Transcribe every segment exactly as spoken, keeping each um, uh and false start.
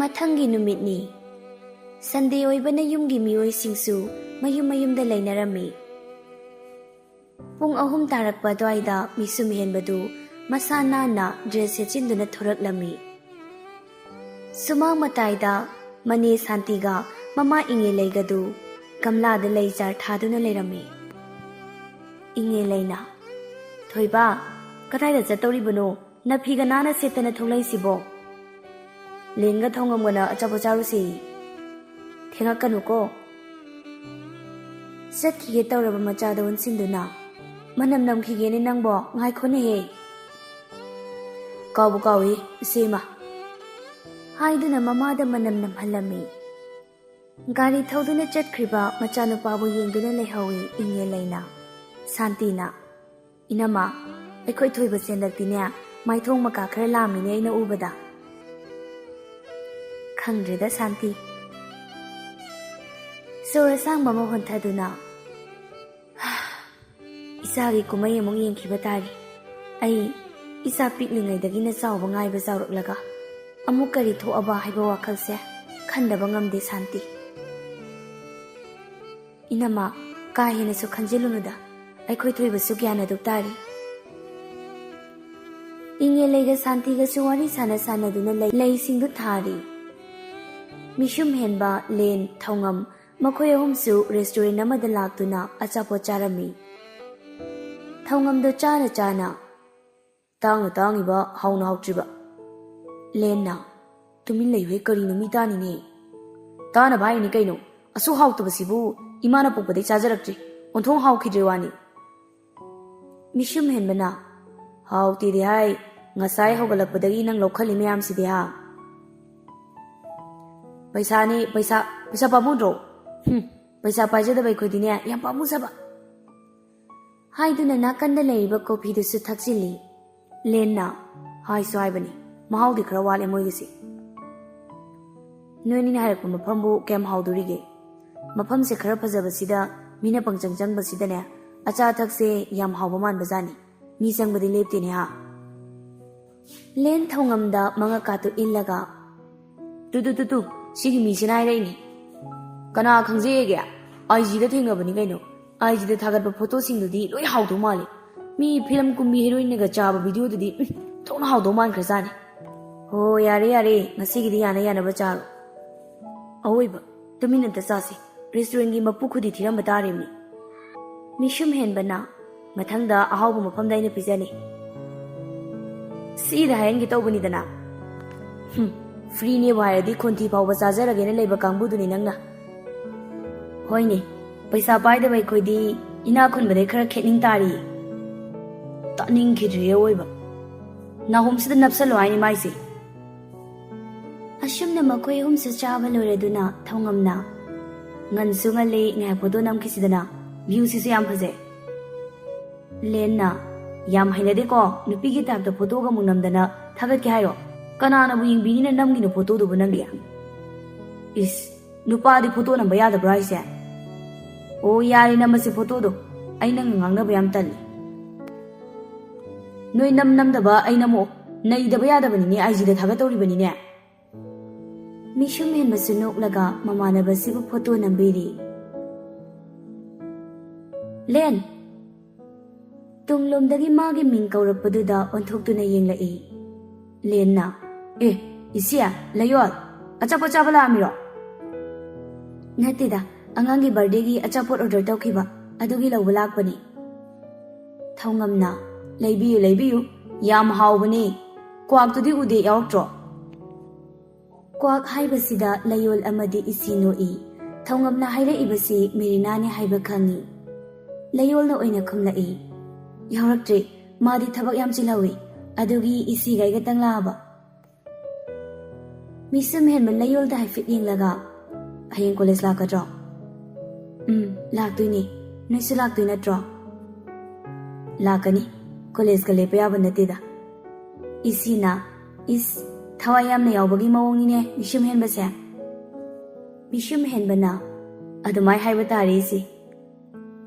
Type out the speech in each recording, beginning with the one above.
ꯃꯊꯪꯒꯤ ꯅꯨꯃꯤꯠꯅꯤ꯫ ꯁꯟꯗꯦ ꯑꯣꯏꯕꯅ ꯌꯨꯝꯒꯤ ꯃꯤꯑꯣꯏꯁꯤꯡꯁꯨ ꯃꯌꯨꯝ ꯃꯌꯨꯝꯗ ꯂꯩꯅꯔꯝꯃꯤ꯫ ꯄꯨꯡ ꯑꯍꯨꯝ ꯇꯥꯔꯛꯄ ꯑꯗꯨꯋꯥꯏꯗ ꯃꯤꯁꯨꯝ ꯍꯦꯟꯕꯗꯨ ꯃꯁꯥ ꯅꯥꯟꯅ ꯗ꯭ꯔꯦꯁ ꯁꯦꯠꯆꯤꯟꯗꯨꯅ ꯊꯣꯔꯛꯂꯝꯃꯤ꯫ ꯁꯨꯃꯥꯡ ꯃꯇꯥꯏꯗ ꯃꯅꯦ ꯁꯥꯟꯇꯤꯒ ꯃꯃꯥ ꯏꯉꯦꯂꯩꯒꯗꯨ ꯒꯝꯂꯥꯗ ꯂꯩ ꯆꯥꯔ ꯊꯥꯗꯨꯅ ꯂꯩꯔꯝꯃꯤ꯫ ꯏꯉꯦꯂꯩꯅ, "ꯊꯣꯏꯕ, ꯀꯗꯥꯏꯗ ꯆꯠꯇꯧꯔꯤꯕꯅꯣ? ꯅꯐꯤꯒ ꯅꯥꯟꯅ ꯁꯦꯠꯇꯅ ꯊꯣꯛꯂꯛꯏꯁꯤꯕꯣ? ꯂꯦꯟꯒ ꯊꯧꯉꯝꯒꯅ ꯑꯆꯥꯄꯣꯠ ꯆꯥꯔꯨꯁꯦ꯫ ꯊꯦꯡꯉꯛꯀꯅꯨꯀꯣ꯫" ꯆꯠꯈꯤꯒꯦ ꯇꯧꯔꯕ ꯃꯆꯥꯗ ꯑꯣꯟꯁꯤꯟꯗꯨꯅ, "ꯃꯅꯝ ꯅꯝꯈꯤꯒꯦꯅꯦ ꯅꯪꯕꯣ, ꯉꯥꯏꯈꯣꯅꯦꯍꯦ꯫" "ꯀꯥꯎꯕꯨ ꯀꯥꯎꯏ, ꯏꯆꯦꯃ꯫" ꯍꯥꯏꯗꯨꯅ ꯃꯃꯥꯗ ꯃꯅꯝ ꯅꯝꯍꯜꯂꯝꯃꯤ꯫ ꯒꯥꯔꯤ ꯊꯧꯗꯨꯅ ꯆꯠꯈ꯭ꯔꯤꯕ ꯃꯆꯥꯅꯨꯄꯥꯕꯨ ꯌꯦꯡꯗꯨꯅ ꯂꯩꯍꯧꯏ ꯏꯉꯦꯂꯩꯅ꯫ ꯁꯥꯟꯇꯤꯅ, "ꯏꯅꯝꯃ, ꯑꯩꯈꯣꯏ ꯊꯣꯏꯕꯁꯦ ꯍꯟꯗꯛꯇꯤꯅꯦ, ꯃꯥꯏꯊꯣꯡ ꯃꯀꯥ ꯈꯔ ꯂꯥꯝꯃꯤꯅꯦ ꯑꯩꯅ ꯎꯕꯗ꯫" "ꯈꯪꯗ꯭ꯔꯦꯗ ꯁꯥꯟꯇꯤ꯫" ꯁꯣꯔ ꯑꯁꯥꯡꯕ ꯑꯃ ꯍꯣꯟꯊꯗꯨꯅ, "ꯏꯆꯥꯒꯤ ꯀꯨꯝꯍꯩ ꯑꯃꯨꯛ ꯌꯦꯡꯈꯤꯕ ꯇꯥꯔꯤ꯫ ꯑꯩ ꯏꯆꯥ ꯄꯤꯛꯂꯤꯉꯩꯗꯒꯤꯅ ꯆꯥꯎꯕ ꯉꯥꯏꯕ ꯆꯥꯎꯔꯛꯂꯒ ꯑꯃꯨꯛ ꯀꯔꯤ ꯊꯣꯛꯑꯕ ꯍꯥꯏꯕ ꯋꯥꯈꯜꯁꯦ ꯈꯟꯗꯕ ꯉꯝꯗꯦ ꯁꯥꯟꯇꯤ꯫" "ꯏꯅꯝꯃ, ꯀꯥ ꯍꯦꯟꯅꯁꯨ ꯈꯟꯖꯤꯜꯂꯨꯅꯨꯗ, ꯑꯩꯈꯣꯏ ꯊꯣꯏꯕꯁꯨ ꯒ꯭ꯌꯥꯟ ꯑꯗꯨꯝ ꯇꯥꯔꯤ꯫" ꯏꯉꯦꯂꯩꯒ ꯁꯥꯟꯇꯤꯒꯁꯨ ꯋꯥꯔꯤ ꯁꯥꯟꯅ ꯁꯥꯟꯅꯗꯨꯅ ꯂꯩ, ꯂꯩꯁꯤꯡꯗꯨ ꯊꯥꯔꯤ꯫ ꯃꯤꯁꯨꯝ ꯍꯦꯟꯕ, ꯂꯦꯟ, ꯊꯧꯉꯝ, ꯃꯈꯣꯏ ꯑꯍꯨꯝꯁꯨ ꯔꯦꯁꯇꯨꯔꯦꯟ ꯑꯃꯗ ꯂꯥꯛꯇꯨꯅ ꯑꯆꯥꯄꯣꯠ ꯆꯥꯔꯝꯃꯤ꯫ ꯊꯧꯉꯝꯗꯣ ꯆꯥꯅ ꯆꯥꯅ, "ꯇꯥꯡꯅ ꯇꯥꯡꯉꯤꯕ, ꯍꯥꯎꯅ ꯍꯥꯎꯇ꯭ꯔꯤꯕ꯫" ꯂꯦꯟꯅ, "ꯇꯨꯃꯤꯟ ꯂꯩꯌꯨꯍꯦ, ꯀꯔꯤꯅꯣ ꯃꯤ ꯇꯥꯅꯤꯅꯦ꯫" "ꯇꯥꯅꯕ ꯍꯥꯏꯔꯤꯅꯤ ꯀꯩꯅꯣ, ꯑꯁꯨꯛ ꯍꯥꯎꯇꯕꯁꯤꯕꯨ ꯏꯃꯥꯅ ꯄꯣꯛꯄꯗꯩ ꯆꯥꯖꯔꯛꯇ꯭ꯔꯤ, ꯑꯣꯟꯊꯣꯡ ꯍꯥꯎꯈꯤꯗ꯭ꯔꯦ ꯋꯥꯅꯤ꯫" ꯃꯤꯁꯨꯝ ꯍꯦꯟꯕꯅ, "ꯍꯥꯎꯇꯦꯗꯤ ꯍꯥꯏ, ꯉꯁꯥꯏ ꯍꯧꯒꯠꯂꯛꯄꯗꯒꯤ ꯅꯪ ꯂꯧꯈꯠꯂꯤ ꯃꯌꯥꯝꯁꯤꯗꯤ ꯍꯥ?" "ꯄꯩꯁꯥꯅꯤ, ꯄꯩꯁꯥ, ꯄꯩꯁꯥ ꯄꯥꯝꯃꯨꯗ꯭ꯔꯣ? ꯍꯨꯝ, ꯄꯩꯁꯥ ꯄꯥꯏꯖꯗꯕ ꯑꯩꯈꯣꯏꯗꯤꯅꯦ ꯌꯥꯝ ꯄꯥꯝꯃꯨꯖꯕ꯫" ꯍꯥꯏꯗꯨꯅ ꯅꯥꯀꯟꯗ ꯂꯩꯔꯤꯕ ꯀꯣꯐꯤꯗꯨꯁꯨ ꯊꯛꯆꯤꯜꯂꯤ꯫ ꯂꯦꯟꯅ, "ꯍꯥꯏꯁꯨ ꯍꯥꯏꯕꯅꯤ, ꯃꯍꯥꯎꯗꯤ ꯈꯔ ꯋꯥꯠꯂꯦ ꯃꯣꯏꯒꯤꯁꯦ꯫" "ꯅꯣꯏꯅꯤꯅ ꯍꯥꯏꯔꯛꯄ ꯃꯐꯝꯕꯨ ꯀꯌꯥꯝ ꯍꯥꯎꯗꯣꯔꯤꯒꯦ? ꯃꯐꯝꯁꯦ ꯈꯔ ꯐꯖꯕꯁꯤꯗ ꯃꯤꯅ ꯄꯪꯆꯪ ꯆꯪꯕꯁꯤꯗꯅꯦ, ꯑꯆꯥ ꯑꯊꯛꯁꯦ ꯌꯥꯝ ꯍꯥꯎꯕ ꯃꯥꯟꯕꯖꯥꯠꯅꯤ꯫ ꯃꯤ ꯆꯪꯕꯗꯤ ꯂꯦꯞꯇꯦꯅꯦ ꯍꯥ?" ꯂꯦꯟ ꯊꯧꯉꯝꯗ ꯃꯉꯛꯀꯥꯇꯨ ꯏꯜꯂꯒ, ꯇꯨ ꯇꯨ ꯇꯨ ꯇꯨ, ꯁꯤꯒꯤ ꯃꯤꯁꯤꯅ ꯍꯥꯏꯔꯛꯏꯅꯦ꯫ ꯀꯅꯥ ꯈꯪꯖꯩꯌꯦꯒꯦ? ꯑꯥꯏ ꯖꯤꯗ ꯊꯦꯡꯅꯕꯅꯤ ꯀꯩꯅꯣ꯫ ꯑꯥꯏ ꯖꯤꯗ ꯊꯥꯒꯠꯄ ꯐꯣꯇꯣꯁꯤꯡꯗꯨꯗꯤ ꯂꯣꯏ ꯍꯥꯎꯗꯧ ꯃꯥꯜꯂꯦ꯫ ꯃꯤ ꯐꯤꯂꯝ ꯀꯨꯝꯕꯤ ꯍꯦꯔꯣꯏꯟꯅꯒ ꯆꯥꯕ ꯚꯤꯗꯤꯑꯣꯗꯨꯗꯤ, ꯎꯝ, ꯊꯣꯛꯅ ꯍꯥꯎꯗꯧ ꯃꯥꯟꯈ꯭ꯔꯖꯥꯠꯅꯤ꯫ ꯍꯣ, ꯌꯥꯔꯦ ꯌꯥꯔꯦ, ꯉꯁꯤꯒꯤꯗꯤ ꯌꯥꯅ ꯌꯥꯅꯕ ꯆꯥꯔꯣ꯫ ꯑꯑꯣꯏꯕ, ꯇꯨꯃꯤꯟꯅ ꯑꯝꯇ ꯆꯥꯁꯤ꯫ ꯔꯦꯁꯇꯨꯔꯦꯟꯒꯤ ꯃꯄꯨ ꯈꯨꯗꯤ ꯊꯤꯔꯝꯕ ꯇꯥꯔꯤꯕꯅꯤ꯫ ꯃꯤꯁꯨꯝ ꯍꯦꯟꯕꯅ, ꯃꯊꯪꯗ ꯑꯍꯥꯎꯕ ꯃꯐꯝꯗ ꯑꯩꯅ ꯄꯤꯖꯅꯤ꯫ ꯁꯤꯗ ꯍꯥꯏꯍꯟꯒꯦ ꯇꯧꯕꯅꯤꯗꯅ꯫ ꯍꯨꯝ, ꯐ꯭ꯔꯤꯅꯦꯕꯨ ꯍꯥꯏꯔꯗꯤ ꯈꯣꯟꯊꯤ ꯐꯥꯎꯕ ꯆꯥꯖꯔꯒꯦꯅ ꯂꯩꯕ ꯀꯥꯡꯕꯨꯗꯨꯅꯤ ꯅꯪꯅ꯫ ꯍꯣꯏꯅꯦ, ꯄꯩꯁꯥ ꯄꯥꯏꯗꯕ ꯑꯩꯈꯣꯏꯗꯤ ꯏꯅꯥꯛ ꯈꯨꯟꯕꯗꯩ ꯈꯔ ꯈꯦꯠꯅꯤꯡ ꯇꯥꯔꯤ꯫ ꯇꯥꯅꯤꯡꯈꯤꯗ꯭ꯔꯦ ꯑꯑꯣꯏꯕ꯫ ꯅꯥꯍꯨꯝꯁꯤꯗ ꯅꯞꯁꯜꯂꯣ ꯍꯥꯏꯅꯤ ꯃꯥꯏꯁꯦ꯫ ꯑꯁꯨꯝꯅ ꯃꯈꯣꯏ ꯑꯍꯨꯝꯁꯨ ꯆꯥꯕ ꯂꯣꯏꯔꯗꯨꯅ ꯊꯧꯉꯝꯅ, "ꯉꯟꯁꯨ ꯉꯜꯂꯤ, ꯉꯥꯏꯍꯥꯛ ꯐꯣꯇꯣ ꯅꯝꯈꯤꯁꯤꯗꯅ, ꯚ꯭ꯌꯨꯁꯤꯁꯨ ꯌꯥꯝ ꯐꯖꯩ"꯫ ꯂꯦꯟꯅ, "ꯌꯥꯝ ꯍꯩꯅꯗꯦꯀꯣ, ꯅꯨꯄꯤꯒꯤ ꯇꯥꯏꯞꯇ ꯐꯣꯇꯣꯒ ꯑꯃꯨꯛ ꯅꯝꯗꯅ ꯊꯥꯒꯠꯀꯦ ꯍꯥꯏꯔꯣ? ꯀꯅꯥꯅꯕꯨ ꯌꯦꯡꯕꯤꯅꯤꯅ ꯅꯝꯒꯤꯅꯣ ꯐꯣꯇꯣꯗꯨꯕꯨ ꯅꯪꯒꯤ?" "ꯏꯁ, ꯅꯨꯄꯥꯗꯤ ꯐꯣꯇꯣ ꯅꯝꯕ ꯌꯥꯗꯕ꯭ꯔꯣ ꯍꯥꯏꯁꯦ?" "ꯑꯣ, ꯌꯥꯔꯦ, ꯅꯝꯃꯁꯤ ꯐꯣꯇꯣꯗꯣ꯫ ꯑꯩ ꯅꯪꯒ ꯉꯥꯡꯅꯕ ꯌꯥꯝ ꯇꯜꯂꯤ꯫ ꯅꯣꯏ ꯅꯝ ꯅꯝꯗꯕ ꯑꯩ ꯅꯝꯃꯛꯑꯣ꯫ ꯅꯩꯗꯕ ꯌꯥꯗꯕꯅꯤꯅꯦ, ꯑꯥꯏ ꯖꯤꯗ ꯊꯥꯒꯠꯇꯧꯔꯤꯕꯅꯤꯅꯦ"꯫ ꯃꯤꯁꯨꯝ ꯍꯦꯟꯕꯁꯨ ꯅꯣꯛꯂꯒ ꯃꯃꯥꯟꯅꯕꯁꯤꯕꯨ ꯐꯣꯇꯣ ꯅꯝꯕꯤꯔꯤ꯫ "ꯂꯦꯟ!" ꯇꯨꯡꯂꯣꯝꯗꯒꯤ ꯃꯥꯒꯤ ꯃꯤꯡ ꯀꯧꯔꯛꯄꯗꯨꯗ ꯑꯣꯟꯊꯣꯛꯇꯨꯅ ꯌꯦꯡꯂꯛꯏ꯫ ꯂꯦꯟꯅ, "ꯑꯦ, ꯏꯆꯦ, ꯂꯩꯌꯣꯜ, ꯑꯆꯥꯄꯣꯠ ꯆꯥꯕ ꯂꯥꯛꯑꯝꯃꯤꯔꯣ?" "ꯅꯠꯇꯦꯗ, ꯑꯉꯥꯡꯒꯤ ꯕꯥꯔꯗꯦꯒꯤ ꯑꯆꯥꯄꯣꯠ ꯑꯣꯔꯗꯔ ꯇꯧꯈꯤꯕ, ꯑꯗꯨꯒꯤ ꯂꯧꯕ ꯂꯥꯛꯄꯅꯤ"꯫ ꯊꯧꯉꯝꯅ, "ꯂꯩꯕꯤꯌꯨ, ꯂꯩꯕꯤꯌꯨ, ꯌꯥꯝ ꯍꯥꯎꯕꯅꯦ꯫ ꯀ꯭ꯋꯥꯛꯇꯨꯗꯤ ꯎꯗꯦ, ꯌꯥꯎꯔꯛꯇ꯭ꯔꯣ?" ꯀ꯭ꯋꯥꯛ ꯍꯥꯏꯕꯁꯤꯗ ꯂꯩꯌꯣꯜ ꯑꯃꯗꯤ ꯏꯁꯤ ꯅꯣꯛꯏ꯫ ꯊꯧꯉꯝꯅ ꯍꯥꯏꯔꯛꯏꯕꯁꯤ ꯃꯦꯔꯤꯅꯥꯅꯦ ꯍꯥꯏꯕ ꯈꯪꯏ꯫ ꯂꯩꯌꯣꯜꯅ ꯑꯣꯏꯅ ꯈꯨꯝꯂꯛꯏ, "ꯌꯥꯎꯔꯛꯇ꯭ꯔꯤ, ꯃꯥꯗꯤ ꯊꯕꯛ ꯌꯥꯝ ꯆꯤꯜꯍꯧꯏ, ꯑꯗꯨꯒꯤ ꯏꯁꯤꯒ ꯑꯩꯒꯇꯪ ꯂꯥꯛꯑꯕ"꯫ ꯃꯤꯁꯨꯝ ꯍꯦꯟꯕ ꯂꯩꯌꯣꯜꯗ ꯍꯥꯏꯐꯦꯠ ꯌꯦꯡꯂꯒ, "ꯍꯌꯦꯡ ꯀꯣꯂꯦꯖ ꯂꯥꯛꯀꯗ꯭ꯔꯣ?" "ꯎꯝ, ꯂꯥꯛꯇꯣꯏꯅꯦ꯫ ꯅꯣꯏꯁꯨ ꯂꯥꯛꯇꯣꯏ ꯅꯠꯇ꯭ꯔꯣ?" "ꯂꯥꯛꯀꯅꯤ꯫ ꯀꯣꯂꯦꯖꯀ ꯂꯦꯞꯄ ꯌꯥꯕ ꯅꯠꯇꯦꯗ"꯫ ꯏꯁꯤꯅ, "ꯏꯁ, ꯊꯋꯥꯏ ꯌꯥꯝꯅ ꯌꯥꯎꯕꯒꯤ ꯃꯑꯣꯡꯅꯤꯅꯦ ꯃꯤꯁꯨꯝ ꯍꯦꯟꯕꯁꯦ"꯫ ꯃꯤꯁꯨꯝ ꯍꯦꯟꯕꯅ, "ꯑꯗꯨꯃꯥꯏ ꯍꯥꯏꯕ ꯇꯥꯔꯦ ꯏꯁꯤ꯫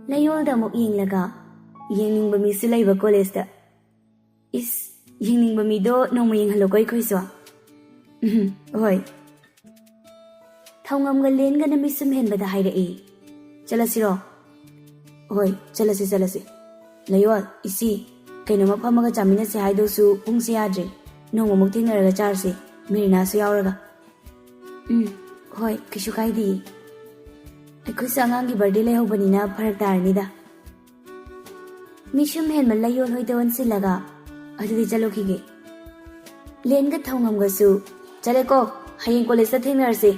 ꯂꯩꯌꯣꯜꯗ ꯑꯃꯨꯛ ꯌꯦꯡꯂꯒ, "ꯌꯦꯡꯅꯤꯡꯕ ꯃꯤꯁꯨ ꯂꯩꯕ ꯀꯣꯂꯦꯖꯇ"꯫ "ꯏꯁ, ꯌꯦꯡꯅꯤꯡꯕ ꯃꯤꯗꯣ ꯅꯣꯡꯃ ꯌꯦꯡꯍꯜꯂꯣꯀꯣ ꯑꯩꯈꯣꯏꯁꯨ"꯫ "ꯎꯝ, ꯍꯣꯏ"꯫ ꯊꯧꯉꯝꯒ ꯂꯦꯟꯒꯅ ꯃꯤꯁꯨꯝ ꯍꯦꯟꯕꯗ ꯍꯥꯏꯔꯛꯏ, "ꯆꯠꯂꯁꯤꯔꯣ?" "ꯍꯣꯏ, ꯆꯠꯂꯁꯤ, ꯆꯠꯂꯁꯤ꯫ ꯂꯩꯌꯣꯜ, ꯏꯆꯦ, ꯀꯩꯅꯣꯝꯃ ꯐꯝꯃꯒ ꯆꯥꯃꯤꯟꯅꯁꯦ ꯍꯥꯏꯗꯨꯁꯨ ꯄꯨꯡꯁꯦ ꯌꯥꯗ꯭ꯔꯦ꯫ ꯅꯣꯡꯃꯃꯨꯛ ꯊꯦꯡꯅꯔꯒ ꯆꯥꯔꯁꯤ, ꯃꯦꯔꯤꯅꯥꯁꯨ ꯌꯥꯎꯔꯒ꯫" "ꯎꯝ, ꯍꯣꯏ, ꯀꯩꯁꯨ ꯀꯥꯏꯗꯦ꯫ ꯑꯩꯈꯣꯏꯁꯨ ꯑꯉꯥꯡꯒꯤ ꯕꯥꯔꯗꯦ ꯂꯩꯍꯧꯕꯅꯤꯅ ꯐꯔꯛ ꯇꯥꯔꯅꯤꯗ꯫" ꯃꯤꯁꯨꯝ ꯍꯦꯟꯕ ꯂꯩꯌꯣꯜ ꯍꯣꯏꯗ ꯑꯣꯟꯁꯤꯜꯂꯒ, "ꯑꯗꯨꯗꯤ ꯆꯠꯂꯨꯈꯤꯒꯦ꯫" ꯂꯦꯟꯒ ꯊꯧꯉꯝꯒꯁꯨ, "ꯆꯠꯂꯦꯀꯣ, ꯍꯌꯦꯡ ꯀꯣꯂꯦꯖꯇ ꯊꯦꯡꯅꯔꯁꯤ꯫"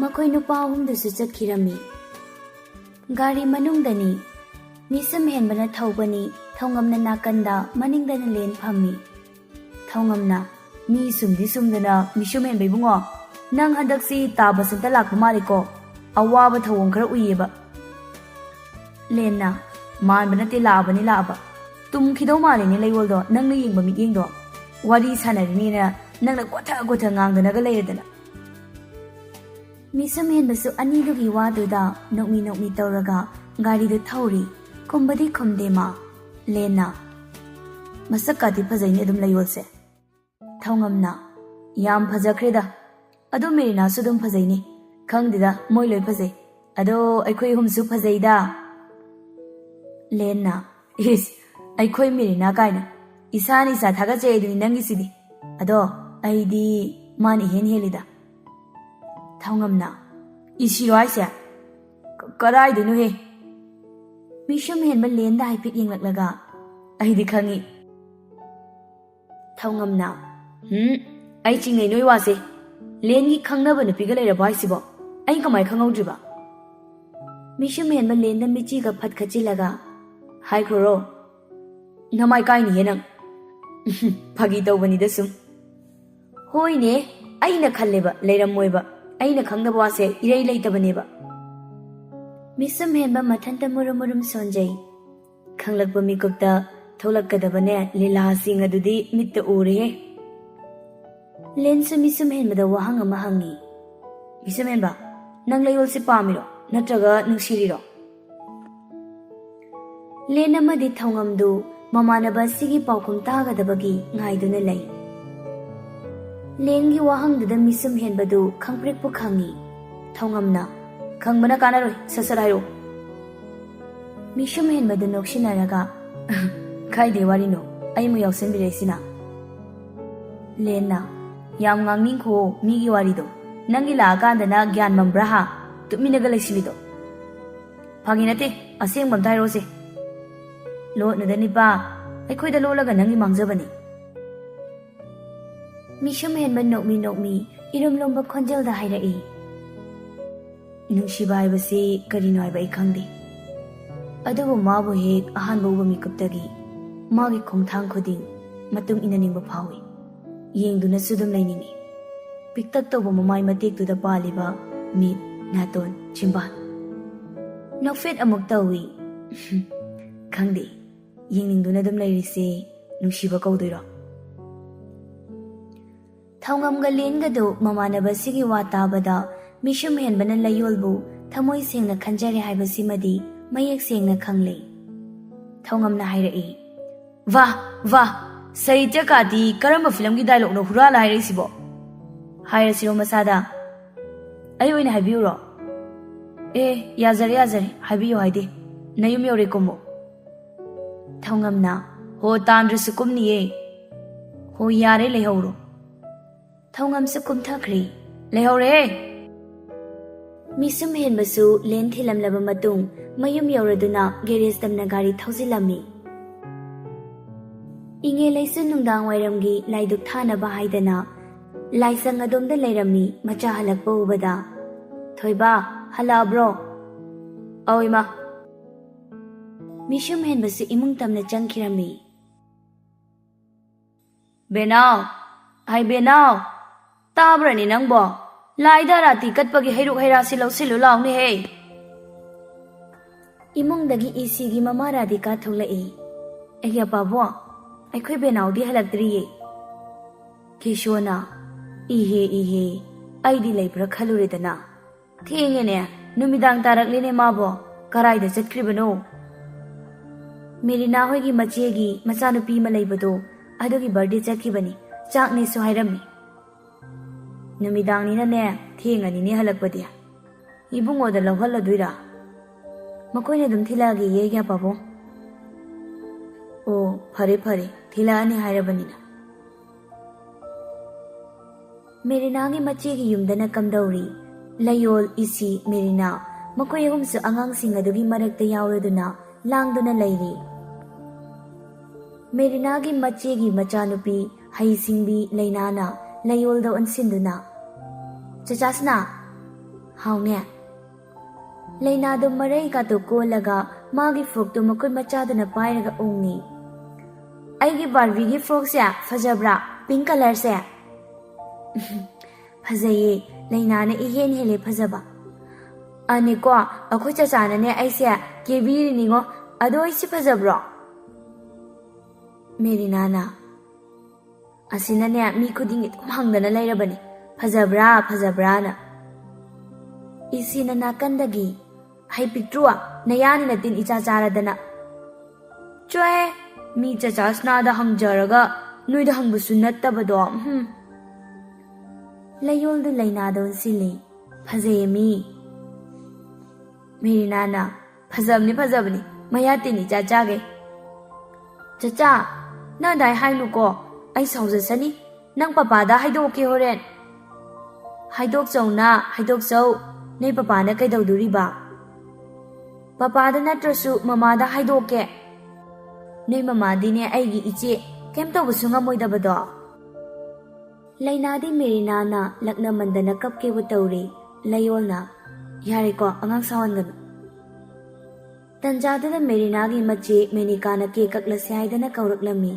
ꯃꯈꯣꯏ ꯅꯨꯄꯥ ꯑꯍꯨꯝꯗꯨꯁꯨ ꯆꯠꯈꯤꯔꯝꯃꯤ꯫ ꯒꯥꯔꯤ ꯃꯅꯨꯡꯗꯅꯤ꯫ ꯃꯤꯁꯨꯝ ꯍꯦꯟꯕꯅ ꯊꯧꯕꯅꯤ, ꯊꯧꯉꯝꯅ ꯅꯥꯀꯟꯗ, ꯃꯅꯤꯡꯗꯅ ꯂꯦꯟ ꯐꯝꯃꯤ꯫ ꯊꯧꯉꯝꯅ, "ꯃꯤ ꯁꯨꯝꯗꯤ ꯁꯨꯝꯗꯅ ꯃꯤꯁꯨꯝ ꯍꯦꯟꯕ ꯏꯕꯨꯡꯉꯣ, ꯅꯪ ꯍꯟꯗꯛꯁꯤ ꯇꯥ ꯕꯁꯟꯇ ꯂꯥꯛꯄ ꯃꯥꯜꯂꯤꯀꯣ, ꯑꯋꯥꯕ ꯊꯧꯑꯣꯡ ꯈꯔ ꯎꯏꯌꯦꯕ꯫" ꯂꯦꯟꯅ, "ꯃꯥꯟꯕ ꯅꯠꯇꯦ, ꯂꯥꯛꯑꯕꯅꯤ, ꯂꯥꯛꯑꯕ꯫ ꯇꯨꯝꯈꯤꯗꯧ ꯃꯥꯜꯂꯤꯅꯦ ꯂꯩꯌꯣꯜꯗꯣ, ꯅꯪꯅ ꯌꯦꯡꯕ ꯃꯤꯠꯌꯦꯡꯗꯣ꯫ ꯋꯥꯔꯤ ꯁꯥꯟꯅꯔꯤꯅꯦꯅ ꯅꯪꯅ ꯒꯣꯊ ꯒꯣꯊ ꯉꯥꯡꯗꯅꯒ ꯂꯩꯔꯗꯅ꯫" ꯃꯤꯁꯨꯝ ꯍꯦꯟꯕꯁꯨ ꯑꯅꯤꯗꯨꯒꯤ ꯋꯥꯗꯨꯗ ꯅꯣꯛꯃꯤ ꯅꯣꯛꯃꯤ ꯇꯧꯔꯒ ꯒꯥꯔꯤꯗꯨ ꯊꯧꯔꯤ꯫ ꯈꯨꯝꯕꯗꯤ ꯈꯨꯝꯗꯦ ꯃꯥ꯫ ꯂꯦꯟꯅ, "ꯃꯁꯛꯀꯥꯗꯤ ꯐꯖꯩꯅꯦ ꯑꯗꯨꯝ ꯂꯩꯌꯣꯜꯁꯦ꯫" ꯊꯧꯉꯝꯅ, "ꯌꯥꯝ ꯐꯖꯈ꯭ꯔꯦꯗ꯫ ꯑꯗꯣ ꯃꯦꯔꯤꯅꯥꯁꯨ ꯑꯗꯨꯝ ꯐꯖꯩꯅꯦ꯫ ꯈꯪꯗꯦꯗ, ꯃꯣꯏ ꯂꯣꯏ ꯐꯖꯩ꯫ ꯑꯗꯣ ꯑꯩꯈꯣꯏ ꯑꯍꯨꯝꯁꯨ ꯐꯖꯩꯗ꯫" ꯂꯦꯟꯅ, "ꯏꯁ, ꯑꯩꯈꯣꯏ ꯃꯦꯔꯤꯅꯥ ꯀꯥꯏꯅ꯫ ꯏꯁꯥꯅ ꯏꯁꯥ ꯊꯥꯒꯠꯆꯩ ꯑꯗꯨꯅꯤ ꯅꯪꯒꯤꯁꯤꯗꯤ꯫ ꯑꯗꯣ ꯑꯩꯗꯤ ꯃꯥꯅ ꯏꯍꯦꯟ ꯍꯦꯜꯂꯤꯗ꯫" ꯊꯧꯉꯝꯅ, "ꯏꯁꯤꯔꯣ ꯍꯥꯏꯁꯦ? ꯀ-, ꯀꯔꯥꯏꯗꯩꯅꯣꯍꯦ?" ꯃꯤꯁꯨꯝ ꯍꯦꯟꯕ ꯂꯦꯟꯗ ꯍꯥꯏꯐꯦꯠ ꯌꯦꯡꯂꯛꯂꯒ, "ꯑꯩꯗꯤ ꯈꯪꯉꯤ꯫" ꯊꯧꯉꯝꯅ, "ꯍꯨꯝ, ꯑꯩ ꯆꯤꯡꯅꯩ ꯅꯣꯏ ꯋꯥꯁꯦ꯫ ꯂꯦꯟꯒꯤ ꯈꯪꯅꯕ ꯅꯨꯄꯤꯒ ꯂꯩꯔꯕꯣ ꯍꯥꯏꯁꯤꯕꯣ? ꯑꯩ ꯀꯃꯥꯏ ꯈꯪꯍꯧꯗ꯭ꯔꯤꯕ?" ꯃꯤꯁꯨꯝ ꯍꯦꯟꯕ ꯂꯦꯟꯗ ꯃꯤꯆꯤꯒ ꯐꯠ ꯈꯠꯆꯤꯜꯂꯒ, "ꯍꯥꯏꯈ꯭ꯔꯣꯔꯣ? ꯅꯃꯥꯏ ꯀꯥꯏꯅꯤꯍꯦ ꯅꯪ꯫" "ꯐꯥꯒꯤ ꯇꯧꯕꯅꯤꯗ ꯁꯨꯝ꯫" "ꯍꯣꯏꯅꯦ, ꯑꯩꯅ ꯈꯜꯂꯦꯕ ꯂꯩꯔꯝꯃꯣꯏꯕ꯫ ꯑꯩꯅ ꯈꯪꯗꯕ ꯋꯥꯁꯦ ꯏꯔꯩ ꯂꯩꯇꯕꯅꯦꯕ꯫" ꯃꯤꯁꯨꯝ ꯍꯦꯟꯕ ꯃꯊꯟꯇ ꯃꯨꯔꯨꯝ ꯃꯨꯔꯨꯝ ꯁꯣꯟꯖꯩ꯫ ꯈꯪꯂꯛꯄ ꯃꯤꯀꯨꯞꯇ ꯊꯣꯛꯂꯛꯀꯗꯕꯅꯦ ꯂꯤꯂꯥꯁꯤꯡ ꯑꯗꯨꯗꯤ ꯃꯤꯠꯇ ꯎꯔꯦꯍꯦ꯫ ꯂꯦꯟꯁꯨ ꯃꯤꯁꯨꯝ ꯍꯦꯟꯕꯗ ꯋꯥꯍꯪ ꯑꯃ ꯍꯪꯉꯤ꯫ "ꯃꯤꯁꯨꯝ ꯍꯦꯟꯕ, ꯅꯪ ꯂꯩꯌꯣꯜꯁꯦ ꯄꯥꯝꯃꯤꯔꯣ ꯅꯠꯇ꯭ꯔꯒ ꯅꯨꯡꯁꯤꯔꯤꯔꯣ?" ꯂꯦꯟ ꯑꯃꯗꯤ ꯊꯧꯉꯝꯗꯨ ꯃꯃꯥꯟꯅꯕ ꯑꯁꯤꯒꯤ ꯄꯥꯎꯈꯨꯝ ꯇꯥꯒꯗꯕꯒꯤ ꯉꯥꯏꯗꯨꯅ ꯂꯩ꯫ ꯂꯦꯟꯒꯤ ꯋꯥꯍꯪꯗꯨꯗ ꯃꯤꯁꯨꯝ ꯍꯦꯟꯕꯗꯨ ꯈꯪꯄ꯭ꯔꯤꯛꯄꯨ ꯈꯪꯉꯤ꯫ ꯊꯧꯉꯝꯅ, "ꯈꯪꯕꯅ ꯀꯥꯟꯅꯔꯣꯏ, ꯁꯠ ꯁꯠ ꯍꯥꯏꯔꯛꯎ꯫" ꯃꯤꯁꯨꯝ ꯍꯦꯟꯕꯗꯨ ꯅꯣꯛꯁꯤꯟꯅꯔꯒ, "ꯀꯥꯏꯗꯩ ꯋꯥꯔꯤꯅꯣ? ꯑꯩ ꯑꯃꯨꯛ ꯌꯥꯎꯁꯟꯕꯤꯔꯛꯏꯁꯤꯅ?" ꯂꯦꯟꯅ, "ꯌꯥꯝ ꯉꯥꯡꯅꯤꯡꯈꯣ ꯃꯤꯒꯤ ꯋꯥꯔꯤꯗꯣ꯫ ꯅꯪꯒꯤ ꯂꯥꯛꯑꯀꯥꯟꯗꯅ ꯒ꯭ꯌꯥꯟ ꯃꯝꯕ꯭ꯔꯥ ꯍꯥ? ꯇꯨꯃꯤꯟꯅꯒ ꯂꯩꯁꯤꯜꯂꯤꯗꯣ꯫ ꯐꯥꯒꯤ ꯅꯠꯇꯦ, ꯑꯁꯦꯡꯕ ꯑꯝꯇ ꯍꯥꯏꯔꯛꯑꯣꯁꯦ꯫" "ꯂꯣꯠꯅꯨꯗ ꯅꯤꯄꯥ, ꯑꯩꯈꯣꯏꯗ ꯂꯣꯠꯂꯒ ꯅꯪꯒꯤ ꯃꯥꯡꯖꯕꯅꯤ꯫" ꯃꯤꯁꯨꯝ ꯍꯦꯟꯕ ꯅꯣꯛꯃꯤ ꯅꯣꯛꯃꯤ ꯏꯔꯨꯝ ꯂꯨꯝꯕ ꯈꯣꯟꯖꯦꯜꯗ ꯍꯥꯏꯔꯛꯏ, "ꯅꯨꯡꯁꯤꯕ ꯍꯥꯏꯕꯁꯤ ꯀꯔꯤꯅꯣ ꯍꯥꯏꯕ ꯑꯩ ꯈꯪꯗꯦ, ꯑꯗꯨꯕꯨ ꯃꯥꯕꯨ ꯍꯦꯛ ꯑꯍꯥꯟꯕ ꯎꯕ ꯃꯤꯀꯨꯞꯇꯒꯤ ꯃꯥꯒꯤ ꯈꯣꯡꯊꯥꯡ ꯈꯨꯗꯤꯡ ꯃꯇꯨꯡ ꯏꯟꯅꯅꯤꯡꯕ ꯐꯥꯎꯏ꯫ ꯌꯦꯡꯗꯨꯅꯁꯨ ꯑꯗꯨꯝ ꯂꯩꯅꯤꯡꯏ꯫ ꯄꯤꯛꯇꯛ ꯇꯧꯕ ꯃꯃꯥꯏ ꯃꯇꯦꯛꯇꯨꯗ ꯄꯥꯜꯂꯤꯕ ꯃꯤꯠ, ꯅꯥꯇꯣꯟ, ꯆꯤꯝꯕꯥꯜ꯫ ꯅꯣꯛꯐꯦꯠ ꯑꯃꯨꯛ ꯇꯧꯏ꯫ ꯈꯪꯗꯦ, ꯌꯦꯡꯅꯤꯡꯗꯨꯅ ꯑꯗꯨꯝ ꯂꯩꯔꯤꯁꯦ ꯅꯨꯡꯁꯤꯕ ꯀꯧꯗꯣꯏꯔꯣ?" ꯊꯧꯉꯝꯒ ꯂꯦꯟꯒꯗꯨ ꯃꯃꯥꯟꯅꯕꯁꯤꯒꯤ ꯋꯥ ꯇꯥꯕꯗ ꯃꯤꯁꯨꯝ ꯍꯦꯟꯕꯅ ꯂꯩꯌꯣꯜꯕꯨ ꯊꯃꯣꯏ ꯁꯦꯡꯅ ꯈꯟꯖꯔꯦ ꯍꯥꯏꯕꯁꯤꯃꯗꯤ ꯃꯌꯦꯛ ꯁꯦꯡꯅ ꯈꯪꯂꯦ꯫ ꯊꯧꯉꯝꯅ ꯍꯥꯏꯔꯛꯏ, "ꯋꯥ, ꯋꯥ, ꯁꯥꯍꯤꯇ꯭ꯌ ꯀꯥꯗꯤ ꯀꯔꯝꯕ ꯐꯤꯂꯝꯒꯤ ꯗꯥꯏꯂꯣꯛꯅꯣ ꯍꯨꯔꯥꯜꯂ ꯍꯥꯏꯔꯛꯏꯁꯤꯕꯣ? ꯍꯥꯏꯔꯁꯤꯔꯣ ꯃꯁꯥꯗ? ꯑꯩ ꯑꯣꯏꯅ ꯍꯥꯏꯕꯤꯌꯨꯔꯣ? ꯑꯦ, ꯌꯥꯖꯔꯦ, ꯌꯥꯖꯔꯦ, ꯍꯥꯏꯕꯤꯌꯨ ꯍꯥꯏꯗꯦ꯫ ꯅꯌꯨꯝ ꯌꯧꯔꯦ, ꯀꯨꯝꯃꯣ꯫" ꯊꯧꯉꯝꯅ, "ꯍꯣ, ꯇꯥꯟꯗ꯭ꯔꯁꯨ ꯀꯨꯝꯅꯤꯌꯦ꯫ ꯍꯣ, ꯌꯥꯔꯦ, ꯂꯩꯍꯧꯔꯣ꯫" ꯊꯧꯉꯝꯁꯨ ꯀꯨꯝꯊꯈ꯭ꯔꯦ꯫ "ꯂꯩꯍꯧꯔꯦ!" ꯃꯤꯁꯨꯝ ꯍꯦꯟꯕꯁꯨ ꯂꯦꯟ ꯊꯤꯜꯂꯝꯂꯕ ꯃꯇꯨꯡ ꯃꯌꯨꯝ ꯌꯧꯔꯗꯨꯅ ꯒꯦꯔꯦꯖ ꯇꯝꯅ ꯒꯥꯔꯤ ꯊꯧꯖꯤꯜꯂꯝꯃꯤ꯫ ꯏꯉꯦꯂꯩꯁꯨ ꯅꯨꯡꯗꯥꯡ ꯋꯥꯏꯔꯝꯒꯤ ꯂꯥꯏꯗꯨꯛ ꯊꯥꯅꯕ ꯍꯥꯏꯗꯅ ꯂꯥꯏꯁꯪ ꯑꯗꯣꯝꯗ ꯂꯩꯔꯝꯃꯤ꯫ ꯃꯆꯥ ꯍꯜꯂꯛꯄ ꯎꯕꯗ, "ꯊꯣꯏꯕ, ꯍꯜꯂꯛꯑꯕ꯭ꯔꯣ?" "ꯑꯧ, ꯏꯃꯥ꯫" ꯃꯤꯁꯨꯝ ꯍꯦꯟꯕꯁꯨ ꯏꯃꯨꯡ ꯇꯝꯅ ꯆꯪꯈꯤꯔꯝꯃꯤ꯫ "ꯕꯦꯅꯥꯎ, ꯍꯥꯏ ꯕꯦꯅꯥꯎ, ꯇꯥꯕ꯭ꯔꯅꯦ ꯅꯪꯕꯣ? ꯂꯥꯏꯗ ꯑꯥꯔꯥꯇꯤ ꯀꯠꯄꯒꯤ ꯍꯩꯔꯨꯛ ꯍꯩꯔꯥꯁꯤ ꯂꯧꯁꯤꯜꯂꯨ ꯂꯥꯎꯅꯦꯍꯦ꯫" ꯏꯃꯨꯡꯗꯒꯤ ꯏꯁꯤꯒꯤ ꯃꯃꯥ ꯔꯥꯙꯤꯀꯥ ꯊꯣꯛꯂꯛꯏ꯫ "ꯑꯩꯒꯤ ꯑꯄꯥꯕꯣ, ꯑꯩꯈꯣꯏ ꯕꯦꯅꯥꯎꯗꯤ ꯍꯜꯂꯛꯇ꯭ꯔꯤꯌꯦ꯫" ꯀꯦꯁꯣꯅ, "ꯏꯍꯦ, ꯏꯍꯦ, ꯑꯩꯗꯤ ꯂꯩꯕ꯭ꯔꯥ ꯈꯜꯂꯨꯔꯦꯗꯅ꯫ ꯊꯦꯡꯉꯦꯅꯦ, ꯅꯨꯃꯤꯗꯥꯡ ꯇꯥꯔꯛꯂꯦꯅꯦ ꯃꯥꯕꯣ꯫ ꯀꯔꯥꯏꯗ ꯆꯠꯈ꯭ꯔꯤꯕꯅꯣ?" "ꯃꯦꯔꯤꯅꯥ ꯍꯣꯏꯒꯤ ꯃꯆꯦꯒꯤ ꯃꯆꯥꯅꯨꯄꯤ ꯑꯃ ꯂꯩꯕꯗꯣ, ꯑꯗꯨꯒꯤ ꯕꯥꯔꯗꯦ ꯆꯠꯈꯤꯕꯅꯤ, ꯆꯥꯛꯅꯦꯁꯨ ꯍꯥꯏꯔꯝꯃꯤ꯫" ꯅꯨꯃꯤꯗꯥꯡꯅꯤꯅꯅꯦ, ꯊꯦꯡꯉꯅꯤꯅꯦ ꯍꯜꯂꯛꯄꯗꯤ꯫ ꯏꯕꯨꯡꯉꯣꯗ ꯂꯧꯍꯜꯂꯗꯣꯏꯔꯥ? ꯃꯈꯣꯏꯅ ꯑꯗꯨꯝ ꯊꯤꯜꯂꯛꯑꯒꯦ, ꯌꯥꯄꯥꯕꯨꯡ꯫ ꯑꯣ, ꯐꯔꯦ ꯐꯔꯦ, ꯊꯤꯜꯂꯛꯑꯅꯤ ꯍꯥꯏꯔꯕꯅꯤꯅ꯫ ꯃꯦꯔꯤꯅꯥꯒꯤ ꯃꯆꯦꯒꯤ ꯌꯨꯝꯗꯅ ꯀꯝꯗꯧꯔꯤ? ꯂꯩꯌꯣꯜ, ꯏꯁꯤ, ꯃꯦꯔꯤꯅꯥ, ꯃꯈꯣꯏ ꯑꯍꯨꯝꯁꯨ ꯑꯉꯥꯡꯁꯤꯡ ꯑꯗꯨꯒꯤ ꯃꯔꯛꯇ ꯌꯥꯎꯔꯗꯨꯅ ꯂꯥꯡꯗꯨꯅ ꯂꯩꯔꯤ꯫ ꯃꯦꯔꯤꯅꯥꯒꯤ ꯃꯆꯦꯒꯤ ꯃꯆꯥꯅꯨꯄꯤ ꯍꯩꯁꯤꯡꯕꯤ ꯂꯩꯅꯥꯅ ꯂꯩꯌꯣꯜꯗ ꯑꯣꯟꯁꯤꯟꯗꯨꯅ, "ꯆꯆꯥꯁꯅꯥ!" "ꯍꯥꯎꯅꯦ?" ꯂꯩꯅꯥꯗꯣ ꯃꯔꯩꯒꯗꯣ ꯀꯣꯜꯂꯒ ꯃꯥꯒꯤ ꯐ꯭ꯔꯣꯛꯇꯣ ꯃꯈꯨꯠ ꯃꯆꯥꯗꯨꯅ ꯄꯥꯏꯔꯒ ꯎꯪꯉꯤ꯫ "ꯑꯩꯒꯤ ꯕꯥꯔꯕꯤꯒꯤ ꯐ꯭ꯔꯣꯛꯁꯦ ꯐꯖꯕ꯭ꯔꯥ? ꯄꯤꯡ ꯀꯂꯔꯁꯦ?" "ꯐꯖꯩꯌꯦ, ꯂꯩꯅꯥꯅ ꯏꯍꯦꯟ ꯍꯦꯜꯂꯦ ꯐꯖꯕ꯫ ꯑꯅꯦꯀꯣ, ꯑꯩꯈꯣꯏ ꯆꯆꯥꯅꯅꯦ ꯑꯩꯁꯦ ꯀꯦꯕꯤꯔꯤꯅꯤꯉꯣ꯫ ꯑꯗꯣ ꯑꯩꯁꯤ ꯐꯖꯕ꯭ꯔꯣ?" ꯃꯦꯔꯤꯅꯥꯅ, "ꯑꯁꯤꯅꯅꯦ ꯃꯤ ꯈꯨꯗꯤꯡꯒꯤ ꯑꯗꯨꯝ ꯍꯪꯗꯅ ꯂꯩꯔꯕꯅꯤ, ꯐꯖꯕ꯭ꯔꯥ ꯐꯖꯕ꯭ꯔꯥꯅ꯫" ꯏꯁꯤꯅ ꯅꯥꯀꯟꯗꯒꯤ, "ꯍꯩ ꯄꯤꯛꯇ꯭ꯔꯨ, ꯅꯌꯥꯅꯤꯅ ꯇꯤꯟ ꯏꯆꯥ ꯆꯥꯔꯗꯅ꯫" "ꯆꯣꯍꯦ, ꯃꯤ ꯆꯆꯥꯁꯅꯥꯗ ꯍꯪꯖꯔꯒ ꯅꯣꯏꯗ ꯍꯪꯕꯁꯨ ꯅꯠꯇꯕꯗꯣ, ꯎꯝ꯫" ꯂꯩꯌꯣꯜꯗꯨ ꯂꯩꯅꯥꯗ ꯑꯣꯟꯁꯤꯜꯂꯤ꯫ "ꯐꯖꯩꯌꯦ ꯃꯤ꯫" ꯃꯦꯔꯤꯅꯥꯅ, "ꯐꯖꯕꯅꯤ ꯐꯖꯕꯅꯤ, ꯃꯌꯥ ꯇꯤꯟ ꯏꯆꯥ ꯆꯥꯒꯩ꯫" "ꯆꯆꯥ, ꯅꯪ ꯑꯗꯥꯏ ꯍꯥꯏꯅꯨꯀꯣ, ꯑꯩ ꯁꯥꯎꯖꯁꯅꯤ꯫ ꯅꯪ ꯄꯄꯥꯗ ꯍꯥꯏꯗꯣꯛꯀꯦ ꯍꯣꯔꯦꯟ꯫" "ꯍꯥꯏꯗꯣꯛꯆꯧꯅ, ꯍꯥꯏꯗꯣꯛꯆꯧ꯫ ꯅꯣꯏ ꯄꯄꯥꯅ ꯀꯩꯗꯧꯗꯣꯔꯤꯕ?" "ꯄꯄꯥꯗ ꯅꯠꯇ꯭ꯔꯁꯨ ꯃꯃꯥꯗ ꯍꯥꯏꯗꯣꯛꯀꯦ꯫ ꯅꯣꯏ ꯃꯃꯥꯗꯤꯅꯦ ꯑꯩꯒꯤ ꯏꯆꯦ, ꯀꯩꯝ ꯇꯧꯕꯁꯨ ꯉꯝꯃꯣꯏꯗꯕꯗꯣ꯫" ꯂꯩꯅꯥꯗꯤ ꯃꯦꯔꯤꯅꯥꯅ ꯂꯛꯅꯃꯟꯗꯅ ꯀꯞꯀꯦꯕꯨ ꯇꯧꯔꯤ꯫ ꯂꯩꯌꯣꯜꯅ, "ꯌꯥꯔꯦꯀꯣ, ꯑꯉꯥꯡ ꯁꯥꯎꯍꯟꯒꯅꯨ꯫" ꯇꯟꯖꯥꯗꯨꯗ ꯃꯦꯔꯤꯅꯥꯒꯤ ꯃꯆꯦ ꯃꯦꯅꯤꯀꯥꯅ ꯀꯦꯛ ꯀꯛꯂꯁꯦ ꯍꯥꯏꯗꯅ ꯀꯧꯔꯛꯂꯝꯃꯤ꯫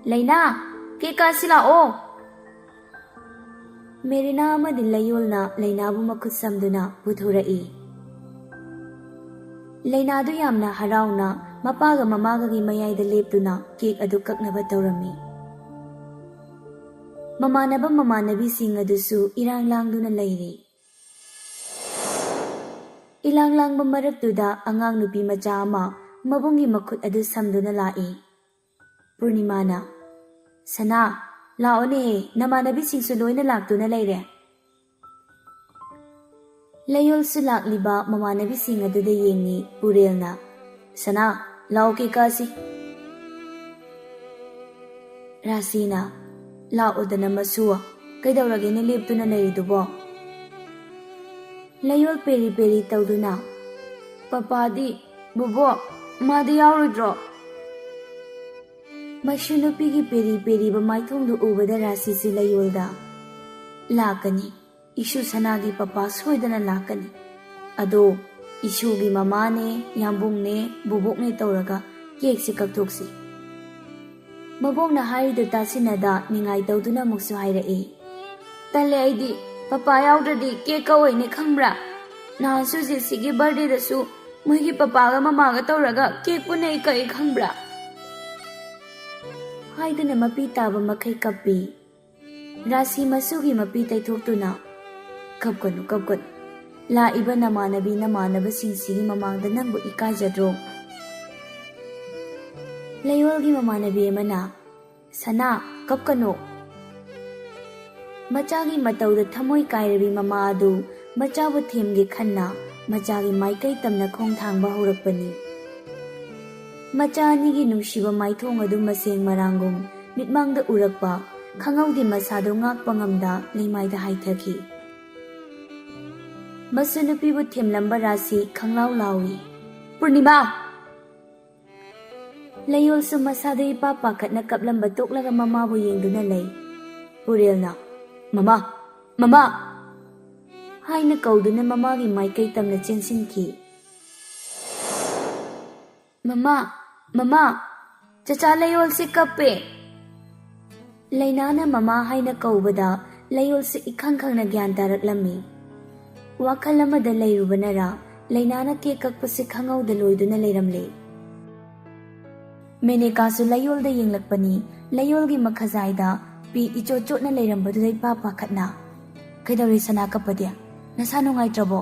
"ꯂꯩꯅꯥ, ꯀꯦꯛ ꯀꯛꯑꯁꯤ ꯂꯥꯛꯑꯣ꯫" ꯃꯦꯔꯤꯅꯥ ꯑꯃꯗꯤ ꯂꯩꯌꯣꯜꯅ ꯂꯩꯅꯥꯕꯨ ꯃꯈꯨꯠ ꯁꯝꯗꯨꯅ ꯄꯨꯊꯣꯔꯛꯏ꯫ ꯂꯩꯅꯥꯗꯨ ꯌꯥꯝꯅ ꯍꯔꯥꯎꯅ ꯃꯄꯥꯒ ꯃꯃꯥꯒꯒꯤ ꯃꯌꯥꯏꯗ ꯂꯦꯞꯇꯨꯅ ꯀꯦꯛ ꯑꯗꯨ ꯀꯛꯅꯕ ꯇꯧꯔꯝꯃꯤ꯫ ꯃꯃꯥꯟꯅꯕ ꯃꯃꯥꯟꯅꯕꯤꯁꯤꯡ ꯑꯗꯨꯁꯨ ꯏꯔꯥꯡ ꯂꯥꯡꯗꯨꯅ ꯂꯩꯔꯤ꯫ ꯏꯂꯥꯡ ꯂꯥꯡꯕ ꯃꯔꯛꯇꯨꯗ ꯑꯉꯥꯡ ꯅꯨꯄꯤ ꯃꯆꯥ ꯑꯃ ꯃꯕꯨꯡꯒꯤ ꯃꯈꯨꯠ ꯑꯗꯨ ꯁꯝꯗꯨꯅ ꯂꯥꯛꯏ꯫ ꯄꯨꯔꯅꯤꯃꯥꯅ, "ꯁꯅꯥ, "ꯂꯥꯛꯑꯣꯅꯦꯍꯦ, ꯅꯃꯥꯟꯅꯕꯤꯁꯤꯡꯁꯨ ꯂꯣꯏꯅ ꯂꯥꯛꯇꯨꯅ ꯂꯩꯔꯦ꯫" ꯂꯩꯌꯣꯜꯁꯨ ꯂꯥꯛꯂꯤꯕ ꯃꯃꯥꯟꯅꯕꯤꯁꯤꯡ ꯑꯗꯨꯗ ꯌꯦꯡꯉꯤ ꯄꯨꯔꯦꯜꯅ꯫ "ꯁꯅꯥ, ꯂꯥꯛꯑꯣ ꯀꯦꯛ ꯀꯛꯑꯁꯤ꯫" ꯔꯥꯁꯤꯅ, "ꯂꯥꯛꯑꯣꯗꯅ ꯃꯁꯨ, ꯀꯩꯗꯧꯔꯒꯦꯅꯦ ꯂꯦꯞꯇꯨꯅ ꯂꯩꯔꯤꯗꯨꯕꯣ?" ꯂꯩꯌꯣꯜ ꯄꯦꯔꯤ ꯄꯦꯔꯤ ꯇꯧꯗꯨꯅ, "ꯄꯄꯥꯗꯤ? ꯕꯣꯕꯣꯛ, ꯃꯥꯗꯤ ꯌꯥꯎꯔꯣꯏꯗ꯭ꯔꯣ?" ꯃꯁꯨ ꯅꯨꯄꯤꯒꯤ ꯄꯦꯔꯤ ꯄꯦꯔꯤꯕ ꯃꯥꯏꯊꯣꯡꯗꯨ ꯎꯕꯗ ꯔꯥꯁꯤꯁꯨ ꯂꯩꯌꯣꯜꯗ, "ꯂꯥꯛꯀꯅꯤ, ꯏꯁꯨ ꯁꯅꯥꯒꯤ ꯄꯄꯥ ꯁꯣꯏꯗꯅ ꯂꯥꯛꯀꯅꯤ꯫ ꯑꯗꯣ ꯏꯁꯨꯒꯤ ꯃꯃꯥꯅꯦ, ꯌꯥꯝꯕꯨꯡꯅꯦ, ꯕꯣꯕꯣꯛꯅꯦ ꯇꯧꯔꯒ ꯀꯦꯛꯁꯤ ꯀꯛꯊꯣꯛꯁꯤ꯫" ꯃꯕꯣꯛꯅ ꯍꯥꯏꯔꯤꯗꯨ ꯇꯥꯁꯤꯟꯅꯗ ꯅꯤꯡꯉꯥꯏ ꯇꯧꯗꯨꯅ ꯑꯃꯨꯛꯁꯨ ꯍꯥꯏꯔꯛꯏ, "ꯇꯜꯂꯦ ꯑꯩꯗꯤ, ꯄꯄꯥ ꯌꯥꯎꯗ꯭ꯔꯗꯤ ꯀꯦꯛ ꯀꯛꯑꯣꯏꯅꯦ ꯈꯪꯕ꯭ꯔꯥ? ꯅꯍꯥꯟꯁꯨ ꯖꯦꯁꯤꯒꯤ ꯕꯥꯔꯗꯦꯗꯁꯨ ꯃꯣꯏꯒꯤ ꯄꯄꯥꯒ ꯃꯃꯥꯒ ꯇꯧꯔꯒ ꯀꯦꯛ ꯄꯨꯟꯅ ꯀꯛꯏ ꯈꯪꯕ꯭ꯔꯥ?" ꯍꯥꯏꯗꯨꯅ ꯃꯄꯤ ꯇꯥꯕ ꯃꯈꯩ ꯀꯞꯄꯤ꯫ ꯔꯥꯁꯤ ꯃꯁꯨꯒꯤ ꯃꯄꯤ ꯇꯩꯊꯣꯛꯇꯨꯅ, "ꯀꯞꯀꯅꯨ, ꯀꯞꯀꯅꯨ꯫ ꯂꯥꯛꯏꯕ ꯅꯃꯥꯟꯅꯕꯤ ꯅꯃꯥꯟꯅꯕꯁꯤꯡꯁꯤꯒꯤ ꯃꯃꯥꯡꯗ ꯅꯪꯕꯨ ꯏꯀꯥꯏꯖꯗ꯭ꯔꯣ?" ꯂꯩꯌꯣꯜꯒꯤ ꯃꯃꯥꯟꯅꯕꯤ ꯑꯃꯅ, "ꯁꯅꯥ, ꯀꯞꯀꯅꯨ꯫" ꯃꯆꯥꯒꯤ ꯃꯇꯧꯗ ꯊꯃꯣꯏ ꯀꯥꯏꯔꯕꯤ ꯃꯃꯥ ꯑꯗꯨ ꯃꯆꯥꯕꯨ ꯊꯦꯝꯒꯦ ꯈꯟꯅ ꯃꯆꯥꯒꯤ ꯃꯥꯏꯀꯩ ꯇꯝꯅ ꯈꯣꯡ ꯊꯥꯡꯕ ꯍꯧꯔꯛꯄꯅꯤ꯫ ꯃꯆꯥ ꯑꯅꯤꯒꯤ ꯅꯨꯡꯁꯤꯕ ꯃꯥꯏꯊꯣꯡ ꯑꯗꯨ ꯃꯁꯦꯡ ꯃꯔꯥꯡꯒꯨꯝ ꯃꯤꯠꯃꯥꯡꯗ ꯎꯔꯛꯄ, ꯈꯪꯍꯧꯗꯦ ꯃꯁꯥꯗꯨ ꯉꯥꯛꯄ ꯉꯝꯗ ꯂꯩꯃꯥꯏꯗ ꯍꯥꯏꯊꯈꯤ꯫ ꯃꯁꯨ ꯅꯨꯄꯤꯕꯨ ꯊꯦꯝꯂꯝꯕ ꯔꯥꯁꯤ ꯈꯪꯂꯥꯎ ꯂꯥꯎꯏ꯫ "ꯄꯨꯔꯅꯤꯃꯥ!" ꯂꯩꯌꯣꯜꯁꯨ ꯃꯁꯥꯗꯨ ꯏꯄꯥ ꯄꯥꯈꯠꯅ ꯀꯞꯂꯝꯕ ꯇꯣꯛꯂꯒ ꯃꯃꯥꯕꯨ ꯌꯦꯡꯗꯨꯅ ꯂꯩ꯫ ꯄꯨꯔꯦꯜꯅ, "ꯃꯃꯥ! ꯃꯃꯥ!" ꯍꯥꯏꯅ ꯀꯧꯗꯨꯅ ꯃꯃꯥꯒꯤ ꯃꯥꯏꯀꯩ ꯇꯝꯅ ꯆꯦꯟꯁꯤꯟꯈꯤ꯫ "ꯃꯃꯥ! ꯃꯃꯥ! ꯆꯆꯥ ꯂꯩꯌꯣꯜꯁꯤ ꯀꯞꯄꯦ!" ꯂꯩꯅꯥꯅ ꯃꯃꯥ ꯍꯥꯏꯅ ꯀꯧꯕꯗ ꯂꯩꯌꯣꯜꯁꯤ ꯏꯈꯪ ꯈꯪꯅ ꯒ꯭ꯌꯥꯟ ꯇꯥꯔꯛꯂꯝꯃꯤ꯫ ꯋꯥꯈꯜ ꯑꯃꯗ ꯂꯩꯔꯨꯕꯅꯔ ꯂꯩꯅꯥꯅ ꯀꯦꯛ ꯀꯛꯄꯁꯤ ꯈꯪꯍꯧꯗ ꯂꯣꯏꯗꯨꯅ ꯂꯩꯔꯝꯂꯦ꯫ ꯃꯦꯅꯦꯀꯥꯁꯨ ꯂꯩꯌꯣꯜꯗ ꯌꯦꯡꯂꯛꯄꯅꯤ꯫ ꯂꯩꯌꯣꯜꯒꯤ ꯃꯈꯖꯥꯏꯗ ꯄꯤ ꯏꯆꯣꯠ ꯆꯣꯠꯅ ꯂꯩꯔꯝꯕꯗꯨꯗ ꯏꯄꯥ ꯄꯥꯈꯠꯅ, "ꯀꯩꯗꯧꯔꯦ ꯁꯅꯥ ꯀꯞꯄꯗꯤ? ꯅꯁꯥ ꯅꯨꯡꯉꯥꯏꯇ꯭ꯔꯕꯣ?"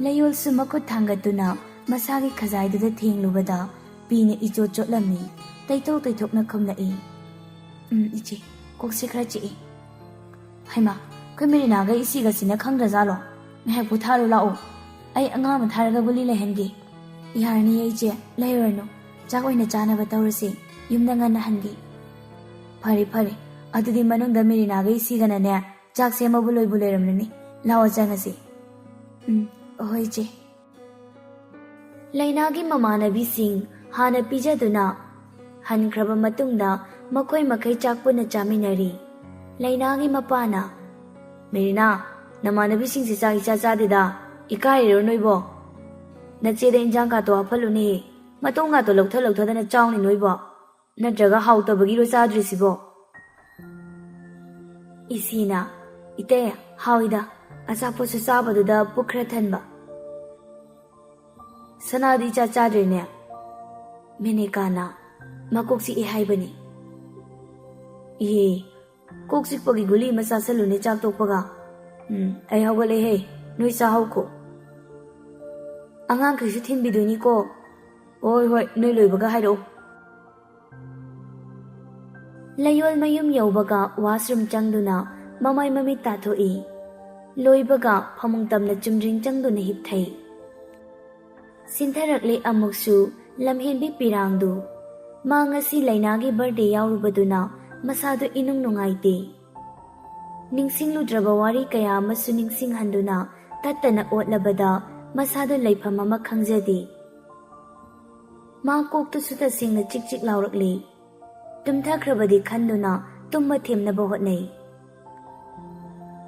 ꯂꯩꯌꯣꯜꯁꯨ ꯃꯈꯨꯠ ꯊꯥꯡꯒꯠꯇꯨꯅ ꯃꯁꯥꯒꯤ ꯈꯖꯥꯏꯗꯨꯗ ꯊꯦꯡꯂꯨꯕꯗ ꯄꯤꯅ ꯏꯆꯣꯠ ꯆꯣꯠꯂꯝꯃꯤ꯫ ꯇꯩꯊꯣꯛ ꯇꯩꯊꯣꯛꯅ ꯈꯨꯝꯂꯛꯏ꯫ ꯎꯝ, ꯏꯆꯦ, ꯀꯣꯛꯁꯦ ꯈꯔ ꯆꯤꯛꯏ꯫ ꯍꯩꯃꯥ, ꯑꯩꯈꯣꯏ ꯃꯦꯔꯤꯅꯥꯒ ꯏꯁꯤꯒꯁꯤꯅ ꯈꯪꯗ꯭ꯔꯖꯥꯠꯂꯣ? ꯉꯥꯏꯍꯥꯛ ꯄꯣꯊꯥꯔꯨ ꯂꯥꯛꯑꯣ꯫ ꯑꯩ ꯑꯉꯥꯡ ꯑꯃ ꯊꯥꯔꯒ ꯒꯨꯂꯤ ꯂꯩꯍꯟꯒꯦ꯫ ꯌꯥꯔꯅꯤꯌꯦ ꯏꯆꯦ, ꯂꯩꯔꯨꯔꯅꯨ꯫ ꯆꯥꯛ ꯑꯣꯏꯅ ꯆꯥꯅꯕ ꯇꯧꯔꯁꯤ꯫ ꯌꯨꯝꯗ ꯉꯟꯅ ꯍꯟꯒꯦ꯫ ꯐꯔꯦ, ꯐꯔꯦ꯫ ꯑꯗꯨꯗꯤ ꯃꯅꯨꯡꯗ ꯃꯦꯔꯤꯅꯥꯒ ꯏꯁꯤꯒꯅꯅꯦ, ꯆꯥꯛ ꯁꯦꯝꯃꯕꯨ ꯂꯣꯏꯕꯨ ꯂꯣꯏꯔꯝꯂꯅꯤ꯫ ꯂꯥꯛꯑꯣ, ꯆꯪꯉꯁꯤ꯫ ꯎꯝ, ꯍꯣꯏ, ꯏꯆꯦ꯫ ꯂꯩꯅꯥꯒꯤ ꯃꯃꯥꯟꯅꯕꯤꯁꯤꯡ ꯍꯥꯟꯅ ꯄꯤꯖꯗꯨꯅ ꯍꯟꯈ꯭ꯔꯕ ꯃꯇꯨꯡꯗ ꯃꯈꯣꯏ ꯃꯈꯩ ꯆꯥꯛ ꯄꯨꯟꯅ ꯆꯥꯃꯤꯟꯅꯔꯤ꯫ ꯂꯩꯅꯥꯒꯤ ꯃꯄꯥꯅ, "ꯃꯦꯔꯤꯅꯥ, ꯅꯃꯥꯟꯅꯕꯤꯁꯤꯡꯁꯦ ꯆꯥꯛ ꯏꯆꯥ ꯆꯥꯗꯦꯗ, ꯏꯀꯥꯏꯔꯤꯔꯣ ꯅꯣꯏꯕꯣ? ꯅꯆꯦꯗ ꯏꯟꯖꯥꯡ ꯀꯥꯇꯣ ꯍꯥꯞꯍꯜꯂꯨꯅꯦ, ꯃꯇꯣꯡ ꯀꯥꯇꯣ ꯂꯧꯊ ꯂꯧꯊꯗꯅ ꯆꯥꯎꯅꯦ ꯅꯣꯏꯕꯣ꯫ ꯅꯠꯇ꯭ꯔꯒ ꯍꯥꯎꯇꯕꯒꯤꯔꯣ ꯆꯥꯗ꯭ꯔꯤꯁꯤꯕꯣ?" ꯏꯁꯤꯅ, "ꯏꯇꯩ, ꯍꯥꯎꯏꯗ, ꯑꯆꯥꯄꯣꯠꯁꯨ ꯆꯥꯕꯗꯨꯗ ꯄꯨꯛ ꯈꯔ ꯊꯟꯕ꯫" "ꯁꯅꯥꯗꯤ ꯏꯆꯥ ꯆꯥꯗ꯭ꯔꯦꯅꯦ?" ꯃꯦꯅꯦꯀꯥꯅ, "ꯃꯀꯣꯛ ꯆꯤꯛꯑꯦ ꯍꯥꯏꯕꯅꯤ꯫" "ꯏꯍꯦ, ꯀꯣꯛ ꯆꯤꯛꯄꯒꯤ ꯒꯨꯂꯤ ꯑꯃ ꯆꯥꯁꯜꯂꯨꯅꯦ ꯆꯥꯛ ꯇꯣꯛꯄꯒ꯫ ꯎꯝ, ꯑꯩ ꯍꯧꯒꯠꯂꯦꯍꯦ, ꯅꯣꯏ ꯆꯥꯍꯧꯈꯣ꯫" "ꯑꯉꯥꯡꯈꯩꯁꯨ ꯊꯤꯟꯕꯤꯗꯣꯏꯅꯤꯀꯣ?" "ꯍꯣꯏ, ꯍꯣꯏ, ꯅꯣꯏ ꯂꯣꯏꯕꯒ ꯍꯥꯏꯔꯛꯑꯣ꯫" ꯂꯩꯌꯣꯜ ꯃꯌꯨꯝ ꯌꯧꯕꯒ washroom ꯆꯪꯗꯨꯅ ꯃꯃꯥꯏ ꯃꯃꯤꯠ ꯇꯥꯊꯣꯛꯏ꯫ ꯂꯣꯏꯕꯒ ꯐꯃꯨꯡ ꯇꯝꯅ ꯆꯨꯝꯗ꯭ꯔꯤꯡ ꯆꯪꯗꯨꯅ ꯍꯤꯞꯊꯩ꯫ ꯁꯤꯟꯊꯔꯛꯂꯦ ꯑꯃꯨꯛꯁꯨ ꯂꯝꯍꯦꯟꯕꯤ ꯄꯤꯔꯥꯡꯗꯨ꯫ ꯃꯥ ꯉꯁꯤ ꯂꯩꯅꯥꯒꯤ birthday ꯌꯥꯎꯔꯨꯕꯗꯨꯅ ꯃꯁꯥꯗꯨ ꯏꯅꯨꯡ ꯅꯨꯡꯉꯥꯏꯇꯦ꯫ ꯅꯤꯡꯁꯤꯡꯂꯨꯗ꯭ꯔꯕ ꯋꯥꯔꯤ ꯀꯌꯥ ꯑꯃꯁꯨ ꯅꯤꯡꯁꯤꯡꯍꯟꯗꯨꯅ ꯇꯠꯇꯅ ꯑꯣꯠꯂꯕꯗ ꯃꯁꯥꯗꯨ ꯂꯩꯐꯝ ꯑꯃ ꯈꯪꯖꯗꯦ꯫ ꯃꯥ ꯀꯣꯛꯇꯨꯁꯨ ꯇꯁꯦꯡꯅ ꯆꯤꯛ ꯆꯤꯛ ꯂꯥꯎꯔꯛꯂꯦ꯫ ꯇꯨꯝꯊꯈ꯭ꯔꯕꯗꯤ ꯈꯟꯗꯨꯅ ꯇꯨꯝꯕ ꯊꯦꯝꯅꯕ ꯍꯣꯠꯅꯩ꯫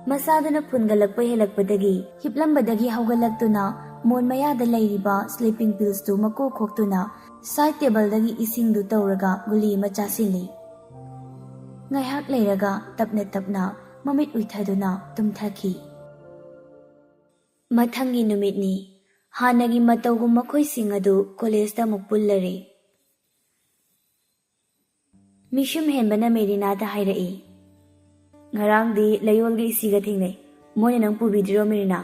ꯃꯁꯥꯗꯨꯅ ꯐꯨꯟꯒꯠꯂꯛꯄ ꯍꯦꯜꯂꯛꯄꯗꯒꯤ ꯍꯤꯞꯂꯝꯕꯗꯒꯤ ꯍꯧꯒꯠꯂꯛꯇꯨꯅ ꯃꯣꯟ ꯃꯌꯥꯗ ꯂꯩꯔꯤꯕ sleeping pillsꯇꯨ ꯃꯀꯣꯛ ꯈꯣꯛꯇꯨꯅ side tableꯗꯒꯤ ꯏꯁꯤꯡꯗꯨ ꯇꯧꯔꯒ ꯒꯨꯂꯤ ꯑꯃ ꯆꯥꯁꯤꯜꯂꯤ꯫ ꯉꯥꯏꯍꯥꯛ ꯂꯩꯔꯒ ꯇꯞꯅ ꯇꯞꯅ ꯃꯃꯤꯠ ꯎꯏꯊꯗꯨꯅ ꯇꯨꯝꯊꯈꯤ꯫ ꯃꯊꯪꯒꯤ ꯅꯨꯃꯤꯠꯅꯤ꯫ ꯍꯥꯟꯅꯒꯤ ꯃꯇꯧꯒꯨꯝ ꯃꯈꯣꯏꯁꯤꯡ ꯑꯗꯨ collegeꯇ ꯑꯃꯨꯛ ꯄꯨꯜꯂꯔꯦ꯫ ꯃꯤꯁꯨꯝ ꯍꯦꯟꯕꯅ ꯃꯦꯔꯤꯅꯥꯗ ꯍꯥꯏꯔꯛꯏ, "ꯉꯔꯥꯡꯗꯤ ꯂꯩꯌꯣꯜꯒ ꯏꯁꯤꯒ ꯊꯦꯡꯅꯩ꯫ ꯃꯣꯏꯅ ꯅꯪ ꯄꯨꯕꯤꯗ꯭ꯔꯤꯔꯣ, ꯃꯦꯔꯤꯅꯥ?"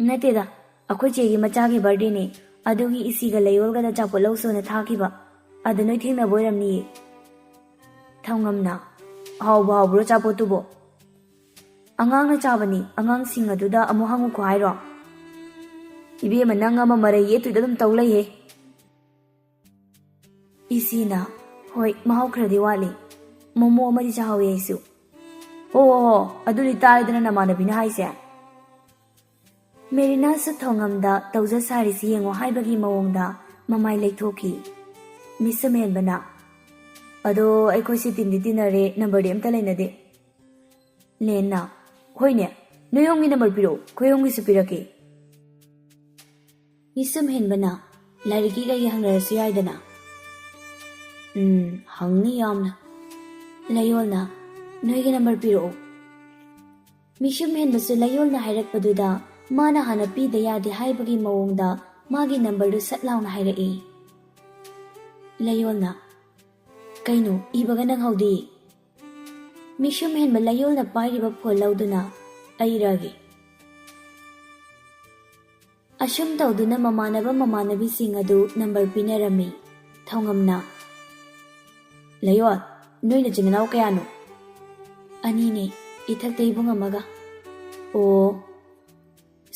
"ꯅꯠꯇꯦꯗ, ꯑꯩꯈꯣꯏ ꯆꯦꯒꯤ ꯃꯆꯥꯒꯤ birthdayꯅꯦ꯫ ꯑꯗꯨꯒꯤ ꯏꯁꯤꯒ ꯂꯩꯌꯣꯜꯒꯗ ꯑꯆꯥꯄꯣꯠ ꯂꯧꯁꯣꯅ ꯊꯥꯈꯤꯕ꯫ ꯑꯗ ꯅꯣꯏ ꯊꯦꯡꯅꯕ ꯑꯣꯏꯔꯝꯅꯤꯌꯦ꯫" ꯊꯧꯉꯝꯅ, "ꯍꯥꯎꯕ ꯍꯥꯎꯕ꯭ꯔꯣ ꯑꯆꯥꯄꯣꯠꯇꯨꯕꯣ?" "ꯑꯉꯥꯡꯅ ꯆꯥꯕꯅꯤ, ꯑꯉꯥꯡꯁꯤꯡ ꯑꯗꯨꯗ ꯑꯃꯨꯛ ꯍꯪꯉꯨꯀꯣ ꯍꯥꯏꯔꯣ?" "ꯏꯕꯦꯝꯃ, ꯅꯪ ꯑꯃ ꯃꯔꯩ ꯌꯦꯠꯇꯣꯏꯗ ꯑꯗꯨꯝ ꯇꯧ ꯂꯩꯍꯦ꯫" ꯏꯁꯤꯅ, "ꯍꯣꯏ, ꯃꯍꯥꯎ ꯈꯔꯗꯤ ꯋꯥꯠꯂꯤ꯫ ꯃꯣꯃꯣ ꯑꯃꯗꯤ ꯆꯥꯍꯧꯋꯤ ꯑꯩꯁꯨ꯫" "ꯑꯣ ꯍꯣ ꯍꯣ, ꯑꯗꯨꯗꯤ ꯇꯥꯔꯦꯗꯅ ꯅꯃꯥꯟꯅꯕꯤꯅ ꯍꯥꯏꯁꯦ꯫" ꯃꯦꯔꯤꯅꯥꯁꯨ ꯊꯧꯉꯝꯗ ꯇꯧꯖ ꯁꯥꯔꯤꯁꯤ ꯌꯦꯡꯉꯣ ꯍꯥꯏꯕꯒꯤ ꯃꯑꯣꯡꯗ ꯃꯃꯥꯏ ꯂꯩꯊꯣꯛꯈꯤ꯫ ꯃꯤꯁ ꯁꯨꯝꯍꯦꯟꯕꯅ, "ꯑꯗꯣ ꯑꯩꯈꯣꯏꯁꯤ ꯇꯤꯟꯗꯤ ꯇꯤꯟꯅꯔꯦ, ꯅꯝꯕꯔꯗꯤ ꯑꯝꯇ ꯂꯩꯅꯗꯦ꯫" ꯂꯦꯟꯅ, "ꯍꯣꯏꯅꯦ, ꯅꯣꯏ ꯍꯣꯝꯒꯤ ꯅꯝꯕꯔ ꯄꯤꯔꯛꯑꯣ, ꯑꯩꯈꯣꯏ ꯍꯣꯝꯒꯤꯁꯨ ꯄꯤꯔꯛꯀꯦ꯫" ꯃꯤꯁ ꯁꯨꯝꯍꯦꯟꯕꯅ, "ꯂꯥꯏꯔꯤꯛꯀꯤ ꯀꯩꯒꯤ ꯍꯪꯅꯔꯁꯨ ꯌꯥꯏꯗꯅ꯫" "ꯎꯝ, ꯍꯪꯅꯤ ꯌꯥꯝꯅ꯫" ꯂꯌꯣꯜꯅ, "ꯅꯣꯏꯒꯤ ꯅꯝꯕꯔ ꯄꯤꯔꯛꯑꯣ꯫" ꯃꯤꯁꯨꯝ ꯍꯦꯟꯕꯁꯨ ꯂꯌꯣꯜꯅ ꯍꯥꯏꯔꯛꯄꯗꯨꯗ ꯃꯥꯅ ꯍꯥꯟꯅ ꯄꯤꯗ ꯌꯥꯗꯦ ꯍꯥꯏꯕꯒꯤ ꯃꯑꯣꯡꯗ ꯃꯥꯒꯤ ꯅꯝꯕꯔꯗꯨ ꯁꯠ ꯂꯥꯎꯅ ꯍꯥꯏꯔꯛꯏ꯫ ꯂꯌꯣꯜꯅ, "ꯀꯩꯅꯣ, ꯏꯕꯒ ꯅꯪꯍꯧꯗꯦ?" ꯃꯤꯁꯨꯝ ꯍꯦꯟꯕ ꯂꯌꯣꯜꯅ ꯄꯥꯏꯔꯤꯕ ꯐꯣꯟ ꯂꯧꯗꯨꯅ, "ꯑꯩꯔꯒꯦ?" ꯑꯁꯨꯝ ꯇꯧꯗꯨꯅ ꯃꯃꯥꯟꯅꯕ ꯃꯃꯥꯟꯅꯕꯤꯁꯤꯡ ꯑꯗꯨ ꯅꯝꯕꯔ ꯄꯤꯅꯔꯝꯃꯤ꯫ ꯊꯧꯉꯝꯅ, "ꯂꯌꯣꯜ, ꯅꯣꯏ ꯅꯆꯤꯟ ꯅꯅꯥꯎ ꯀꯌꯥꯅꯣ?" "ꯑꯅꯤꯅꯦ, ꯏꯊꯛꯇ ꯏꯕꯨꯡ ꯑꯃꯒ꯫" "ꯑꯣ,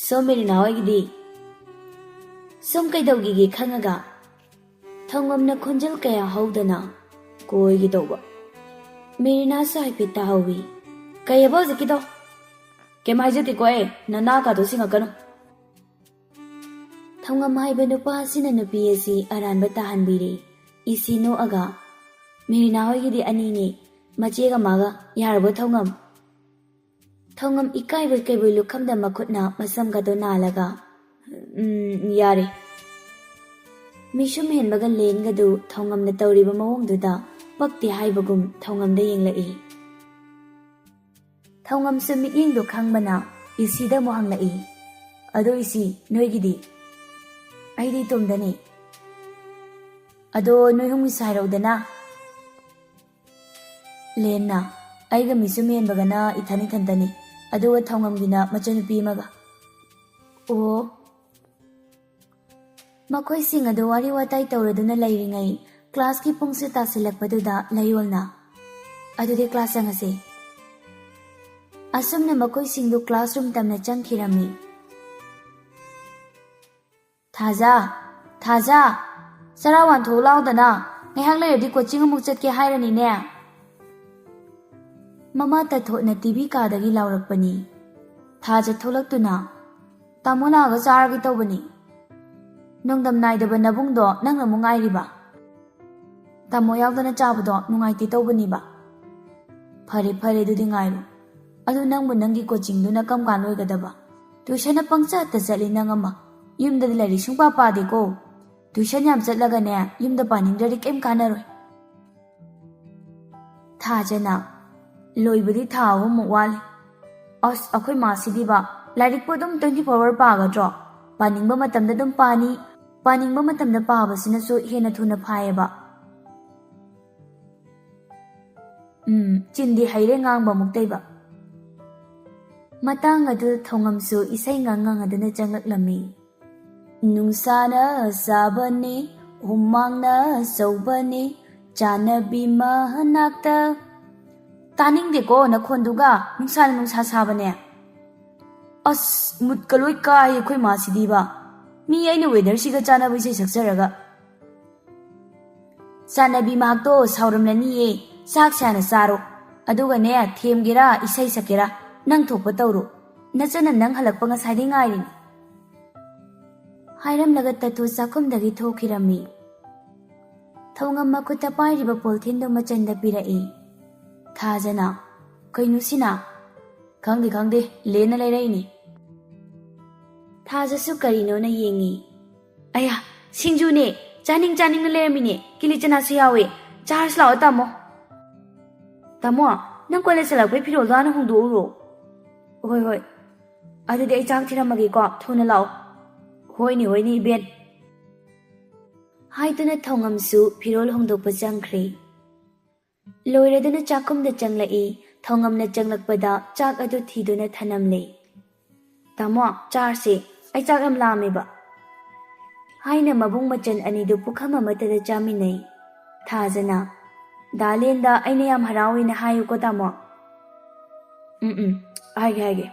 ꯁꯣꯝ ꯃꯦꯔꯤꯅꯥ ꯍꯣꯏꯒꯤꯗꯤ?" "ꯁꯣꯝ ꯀꯩꯗꯧꯈꯤꯒꯦ ꯈꯪꯉꯒ?" ꯊꯧꯉꯝꯅ ꯈꯣꯟꯖꯦꯜ ꯀꯌꯥ ꯍꯧꯗꯅ, "ꯀꯣꯏꯒꯦ ꯇꯧꯕ꯫" ꯃꯦꯔꯤꯅꯥꯁꯨ ꯍꯥꯏꯐꯦꯠ ꯇꯥꯍꯧꯏ꯫ "ꯀꯩꯑꯕ ꯍꯧꯖꯤꯛꯀꯤꯗꯣ?" "ꯀꯩꯝ ꯍꯥꯏꯖꯗꯦꯀꯣ ꯑꯩ, ꯅꯅꯥ ꯀꯥꯗꯣ ꯁꯤꯡꯉꯛꯀꯅꯨ꯫" ꯊꯧꯉꯝ ꯍꯥꯏꯕ ꯅꯨꯄꯥ ꯑꯁꯤꯅ ꯅꯨꯄꯤ ꯑꯁꯤ ꯑꯔꯥꯟꯕ ꯇꯥꯍꯟꯕꯤꯔꯦ꯫ ꯏꯁꯤ ꯅꯣꯛꯑꯒ, "ꯃꯦꯔꯤꯅꯥ ꯍꯣꯏꯒꯤꯗꯤ ꯑꯅꯤꯅꯦ, ꯃꯆꯦꯒ ꯃꯥꯒ꯫ ꯌꯥꯔꯕꯣ ꯊꯧꯉꯝ?" ꯊꯧꯉꯝ ꯏꯀꯥꯏꯕꯣꯏ ꯀꯩꯕꯣꯏ ꯂꯨꯈꯝꯗ ꯃꯈꯨꯠꯅ ꯃꯁꯝꯒꯗꯣ ꯅꯥꯜꯂꯒ, "ꯎꯝ, ꯌꯥꯔꯦ꯫" ꯃꯤꯁꯨꯝ ꯍꯦꯟꯕꯒ ꯂꯦꯟꯒꯗꯨ ꯊꯧꯉꯝꯅ ꯇꯧꯔꯤꯕ ꯃꯑꯣꯡꯗꯨꯗ ꯄꯛꯇꯦ ꯍꯥꯏꯕꯒꯨꯝ ꯊꯧꯉꯝꯗ ꯌꯦꯡꯂꯛꯏ꯫ ꯊꯧꯉꯝꯁꯨ ꯃꯤꯠꯌꯦꯡꯗꯨ ꯈꯪꯕꯅ ꯏꯁꯤꯗ ꯑꯃꯨꯛ ꯍꯪꯂꯛꯏ, "ꯑꯗꯣ ꯏꯁꯤ, ꯅꯣꯏꯒꯤꯗꯤ?" "ꯑꯩꯗꯤ ꯏꯇꯣꯝꯗꯅꯤ꯫" "ꯑꯗꯣ ꯅꯣꯏ ꯑꯍꯨꯝꯒꯤꯁꯨ ꯍꯥꯏꯔꯛꯎꯗꯅ?" ꯂꯦꯟꯅ, "ꯑꯩꯒ ꯃꯤꯁꯨꯝ ꯍꯦꯟꯕꯒꯅ ꯏꯊꯟ ꯏꯊꯟꯇꯅꯤ, ꯑꯗꯨꯒ ꯊꯧꯉꯝꯒꯤꯅ ꯃꯆꯟꯅꯨꯄꯤ ꯑꯃꯒ꯫" ꯑꯣ꯫ ꯃꯈꯣꯏꯁꯤꯡ ꯑꯗꯨ ꯋꯥꯔꯤ ꯋꯥꯇꯥꯏ ꯇꯧꯔꯗꯨꯅ ꯂꯩꯔꯤꯉꯩ ꯀ꯭ꯂꯥꯁꯀꯤ ꯄꯨꯡꯁꯨ ꯇꯥꯁꯤꯜꯂꯛꯄꯗꯨꯗ ꯂꯌꯣꯜꯅ, "ꯑꯗꯨꯗꯤ ꯀ꯭ꯂꯥꯁ ꯆꯪꯉꯁꯦ꯫" ꯑꯁꯨꯝꯅ ꯃꯈꯣꯏꯁꯤꯡꯗꯨ ꯀ꯭ꯂꯥꯁꯔꯨꯝ ꯇꯝꯅ ꯆꯪꯈꯤꯔꯝꯃꯤ꯫ "ꯊꯥꯖ, ꯊꯥꯖ, ꯆꯔꯥ ꯋꯥꯟꯊꯣꯛꯎ ꯂꯥꯎꯗꯅ, ꯉꯥꯏꯍꯥꯛ ꯂꯩꯔꯗꯤ ꯀꯣꯆꯤꯡ ꯑꯃꯨꯛ ꯆꯠꯀꯦ ꯍꯥꯏꯔꯅꯤꯅꯦ꯫" ꯃꯃꯥ ꯇꯊꯣꯠꯅ ꯇꯤꯚꯤ ꯀꯥꯗꯒꯤ ꯂꯥꯎꯔꯛꯄꯅꯤ꯫ ꯊꯥꯖ ꯊꯣꯛꯂꯛꯇꯨꯅ, "ꯇꯥꯃꯣ ꯂꯥꯛꯑꯒ ꯆꯥꯔꯒꯦ ꯇꯧꯕꯅꯤ꯫" "ꯅꯣꯡꯗꯝ ꯅꯥꯏꯗꯕ ꯅꯕꯨꯡꯗꯣ ꯅꯪꯅ ꯑꯃꯨꯛ ꯉꯥꯏꯔꯤꯕ?" "ꯇꯥꯃꯣ ꯌꯥꯎꯗꯅ ꯆꯥꯕꯗꯣ ꯅꯨꯡꯉꯥꯏꯇꯦ ꯇꯧꯕꯅꯤꯕ꯫" "ꯐꯔꯦ ꯐꯔꯦ, ꯑꯗꯨꯗꯤ ꯉꯥꯏꯔꯣ꯫ ꯑꯗꯨ ꯅꯪꯕꯨ ꯅꯪꯒꯤ ꯀꯣꯆꯤꯡꯗꯨꯅ ꯀꯔꯝ ꯀꯥꯟ ꯂꯣꯏꯒꯗꯕ? ꯇ꯭ꯌꯨꯁꯟꯅ ꯄꯪꯆꯠꯇ ꯆꯠꯂꯤ ꯅꯪ ꯑꯃ꯫ ꯌꯨꯝꯗꯗꯤ ꯂꯥꯏꯔꯤꯛ ꯁꯨꯡꯄꯥ ꯄꯥꯗꯦꯀꯣ꯫ ꯇ꯭ꯌꯨꯁꯟ ꯌꯥꯝ ꯆꯠꯂꯒꯅꯦ, ꯌꯨꯝꯗ ꯄꯥꯅꯤꯡꯗ꯭ꯔꯗꯤ ꯀꯩꯝ ꯀꯥꯟꯅꯔꯣꯏ꯫" ꯊꯥꯖꯅ, "ꯂꯣꯏꯕꯗꯤ ꯊꯥ ꯑꯍꯨꯝꯃꯨꯛ ꯋꯥꯠꯂꯤ꯫ ꯑꯁ, ꯑꯩꯈꯣꯏ ꯃꯥꯁꯤꯗꯤꯕ, ꯂꯥꯏꯔꯤꯛꯄꯨ ꯑꯗꯨꯝ twenty four hour ꯄꯥꯒꯗ꯭ꯔꯣ? ꯄꯥꯅꯤꯡꯕ ꯃꯇꯝꯗ ꯑꯗꯨꯝ ꯄꯥꯅꯤ, ꯄꯥꯅꯤꯡꯕ ꯃꯇꯝꯗ ꯄꯥꯕꯁꯤꯅꯁꯨ ꯍꯦꯟꯅ ꯊꯨꯅ ꯐꯥꯏꯌꯦꯕ꯫" ꯎꯝ, ꯆꯤꯟꯗꯤ ꯍꯩꯔꯦ ꯉꯥꯡꯕ ꯑꯃꯨꯛꯇꯩꯕ꯫ ꯃꯇꯥꯡ ꯑꯗꯨ ꯊꯣꯡꯉꯝꯁꯨ ꯏꯁꯩ ꯉꯥꯡ ꯉꯥꯡꯗꯨꯅ ꯆꯪꯂꯛꯂꯝꯃꯤ꯫ "ꯅꯨꯡꯁꯥꯅ ꯁꯥꯕꯅꯤ, ꯍꯨꯃꯥꯡꯅ ꯁꯧꯕꯅꯤ, ꯆꯥꯟꯅꯕꯤ ꯃꯅꯥꯛꯇ꯫" "ꯇꯥꯅꯤꯡꯗꯦꯀꯣ ꯅꯈꯣꯟꯗꯨꯒ, ꯅꯨꯡꯁꯥꯅ ꯅꯨꯡꯁꯥ ꯁꯥꯕꯅꯦ꯫" "ꯑꯁ, ꯃꯨꯠꯀ ꯂꯣꯏ ꯀꯥꯏ ꯑꯩꯈꯣꯏ ꯃꯥꯁꯤꯗꯤꯕ꯫ ꯃꯤ ꯑꯩꯅ ꯋꯦꯗꯔꯁꯤꯒ ꯆꯥꯟꯅꯕ ꯏꯁꯩ ꯁꯛꯆꯔꯒ꯫" "ꯆꯥꯟꯅꯕꯤ ꯃꯍꯥꯛꯇꯣ ꯁꯥꯎꯔꯝꯂꯅꯤꯌꯦ, ꯆꯥꯛꯁꯦ ꯍꯥꯟꯅ ꯆꯥꯔꯣ꯫ ꯑꯗꯨꯒꯅꯦ, ꯊꯦꯝꯒꯦꯔꯥ, ꯏꯁꯩ ꯁꯛꯀꯦꯔꯥ, ꯅꯪ ꯊꯣꯛꯄ ꯇꯧꯔꯣ꯫ ꯅꯆꯟꯅ ꯅꯪ ꯍꯜꯂꯛꯄ ꯉꯁꯥꯏꯗꯩ ꯉꯥꯏꯔꯤꯅꯤ꯫" ꯍꯥꯏꯔꯝꯂꯒ ꯇꯠꯇꯨ ꯆꯥꯛꯈꯨꯝꯗꯒꯤ ꯊꯣꯛꯈꯤꯔꯝꯃꯤ꯫ ꯊꯧꯉꯝ ꯃꯈꯨꯠꯇ ꯄꯥꯏꯔꯤꯕ ꯄꯣꯜꯊꯤꯟꯗꯨ ꯃꯆꯟꯗ ꯄꯤꯔꯛꯏ꯫ ꯊꯥꯖꯅ, "ꯀꯩꯅꯣ ꯁꯤꯅ?" "ꯈꯪꯗꯦ, ꯈꯪꯗꯦ, ꯂꯦꯟꯅ ꯂꯩꯔꯛꯏꯅꯤ꯫" ꯊꯥꯖꯁꯨ ꯀꯔꯤꯅꯣꯅ ꯌꯦꯡꯉꯤ꯫ "ꯑꯌꯥ, ꯁꯤꯡꯖꯨꯅꯦ, ꯆꯥꯅꯤꯡ ꯆꯥꯅꯤꯡꯅ ꯂꯩꯔꯝꯃꯤꯅꯦ, ꯀꯤꯂꯤ ꯆꯅꯥꯁꯨ ꯌꯥꯎꯋꯦ, ꯆꯥꯔꯁꯤ ꯂꯥꯛꯑꯣ ꯇꯥꯃꯣ꯫" "ꯇꯥꯃꯣ, ꯅꯪ ꯀꯣꯂꯦꯖ ꯆꯠꯂꯛꯄꯩ ꯐꯤꯔꯣꯜꯗꯣ ꯍꯥꯟꯅ ꯍꯣꯡꯗꯣꯛꯎꯔꯣ꯫" "ꯍꯣꯏ, ꯍꯣꯏ, ꯑꯗꯨꯗꯤ ꯑꯩ ꯆꯥꯛ ꯊꯤꯔꯝꯃꯒꯦꯀꯣ, ꯊꯨꯅ ꯂꯥꯛꯑꯣ꯫" "ꯍꯣꯏꯅꯦ, ꯍꯣꯏꯅꯦ, ꯏꯕꯦꯟ꯫" ꯍꯥꯏꯗꯨꯅ ꯊꯧꯉꯝꯁꯨ ꯐꯤꯔꯣꯜ ꯍꯣꯡꯗꯣꯛꯄ ꯆꯪꯈ꯭ꯔꯦ꯫ ꯂꯣꯏꯔꯗꯨꯅ ꯆꯥꯛꯈꯨꯝꯗ ꯆꯪꯂꯛꯏ꯫ ꯊꯧꯉꯝꯅ ꯆꯪꯂꯛꯄꯗ ꯆꯥꯛ ꯑꯗꯨ ꯊꯤꯗꯨꯅ ꯊꯅꯝꯂꯦ꯫ "ꯇꯥꯃꯣ, ꯆꯥꯔꯁꯦ, ꯑꯩ ꯆꯥꯛ ꯌꯥꯝ ꯂꯥꯝꯃꯦꯕ꯫" ꯍꯥꯏꯅ ꯃꯕꯨꯡ ꯃꯆꯟ ꯑꯅꯤꯗꯨ ꯄꯨꯈꯝ ꯑꯃꯠꯇꯗ ꯆꯥꯃꯤꯟꯅꯩ꯫ ꯊꯥꯖꯅ, ꯗꯥ ꯂꯦꯟꯗ ꯑꯩꯅ ꯌꯥꯝ ꯍꯔꯥꯎꯋꯦꯅ ꯍꯥꯏꯌꯨꯀꯣ, ꯇꯥꯃꯣ꯫ ꯎꯝ, ꯎꯝ, ꯍꯥꯏꯒꯦ, ꯍꯥꯏꯒꯦ꯫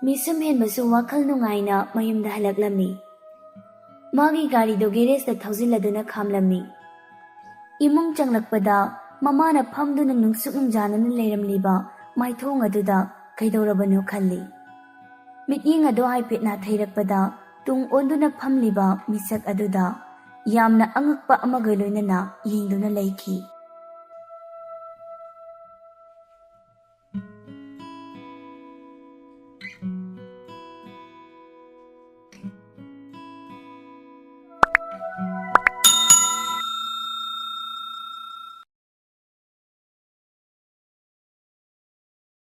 ꯃꯤꯁꯨꯝ ꯍꯦꯟꯕꯁꯨ ꯋꯥꯈꯜ ꯅꯨꯡꯉꯥꯏꯅ ꯃꯌꯨꯝꯗ ꯍꯜꯂꯛꯂꯝꯃꯤ꯫ ꯃꯥꯒꯤ ꯒꯥꯔꯤꯗꯨ ꯒꯦꯔꯦꯖꯇ ꯊꯧꯖꯤꯜꯂꯗꯨꯅ ꯈꯥꯝꯂꯝꯃꯤ꯫ ꯏꯃꯨꯡ ꯆꯪꯂꯛꯄꯗ ꯃꯃꯥꯅ ꯐꯝꯗꯨꯅ ꯅꯨꯡꯁꯨꯛ ꯅꯨꯡꯖꯥꯅꯅ ꯂꯩꯔꯝꯂꯤꯕ ꯃꯥꯏꯊꯣꯡ ꯑꯗꯨꯗ ꯀꯩꯗꯧꯔꯕꯅꯣ ꯈꯜꯂꯤ꯫ ꯃꯤꯠꯌꯦꯡ ꯑꯗꯨ ꯍꯥꯏꯐꯦꯠ ꯅꯥꯊꯩꯔꯛꯄꯗ ꯇꯨꯡ ꯑꯣꯟꯗꯨꯅ ꯐꯝꯂꯤꯕ ꯃꯤꯁꯛ ꯑꯗꯨꯗ ꯌꯥꯝꯅ ꯑꯉꯛꯄ ꯑꯃꯒ ꯂꯣꯏꯅꯅ ꯌꯦꯡꯗꯨꯅ ꯂꯩꯈꯤ꯫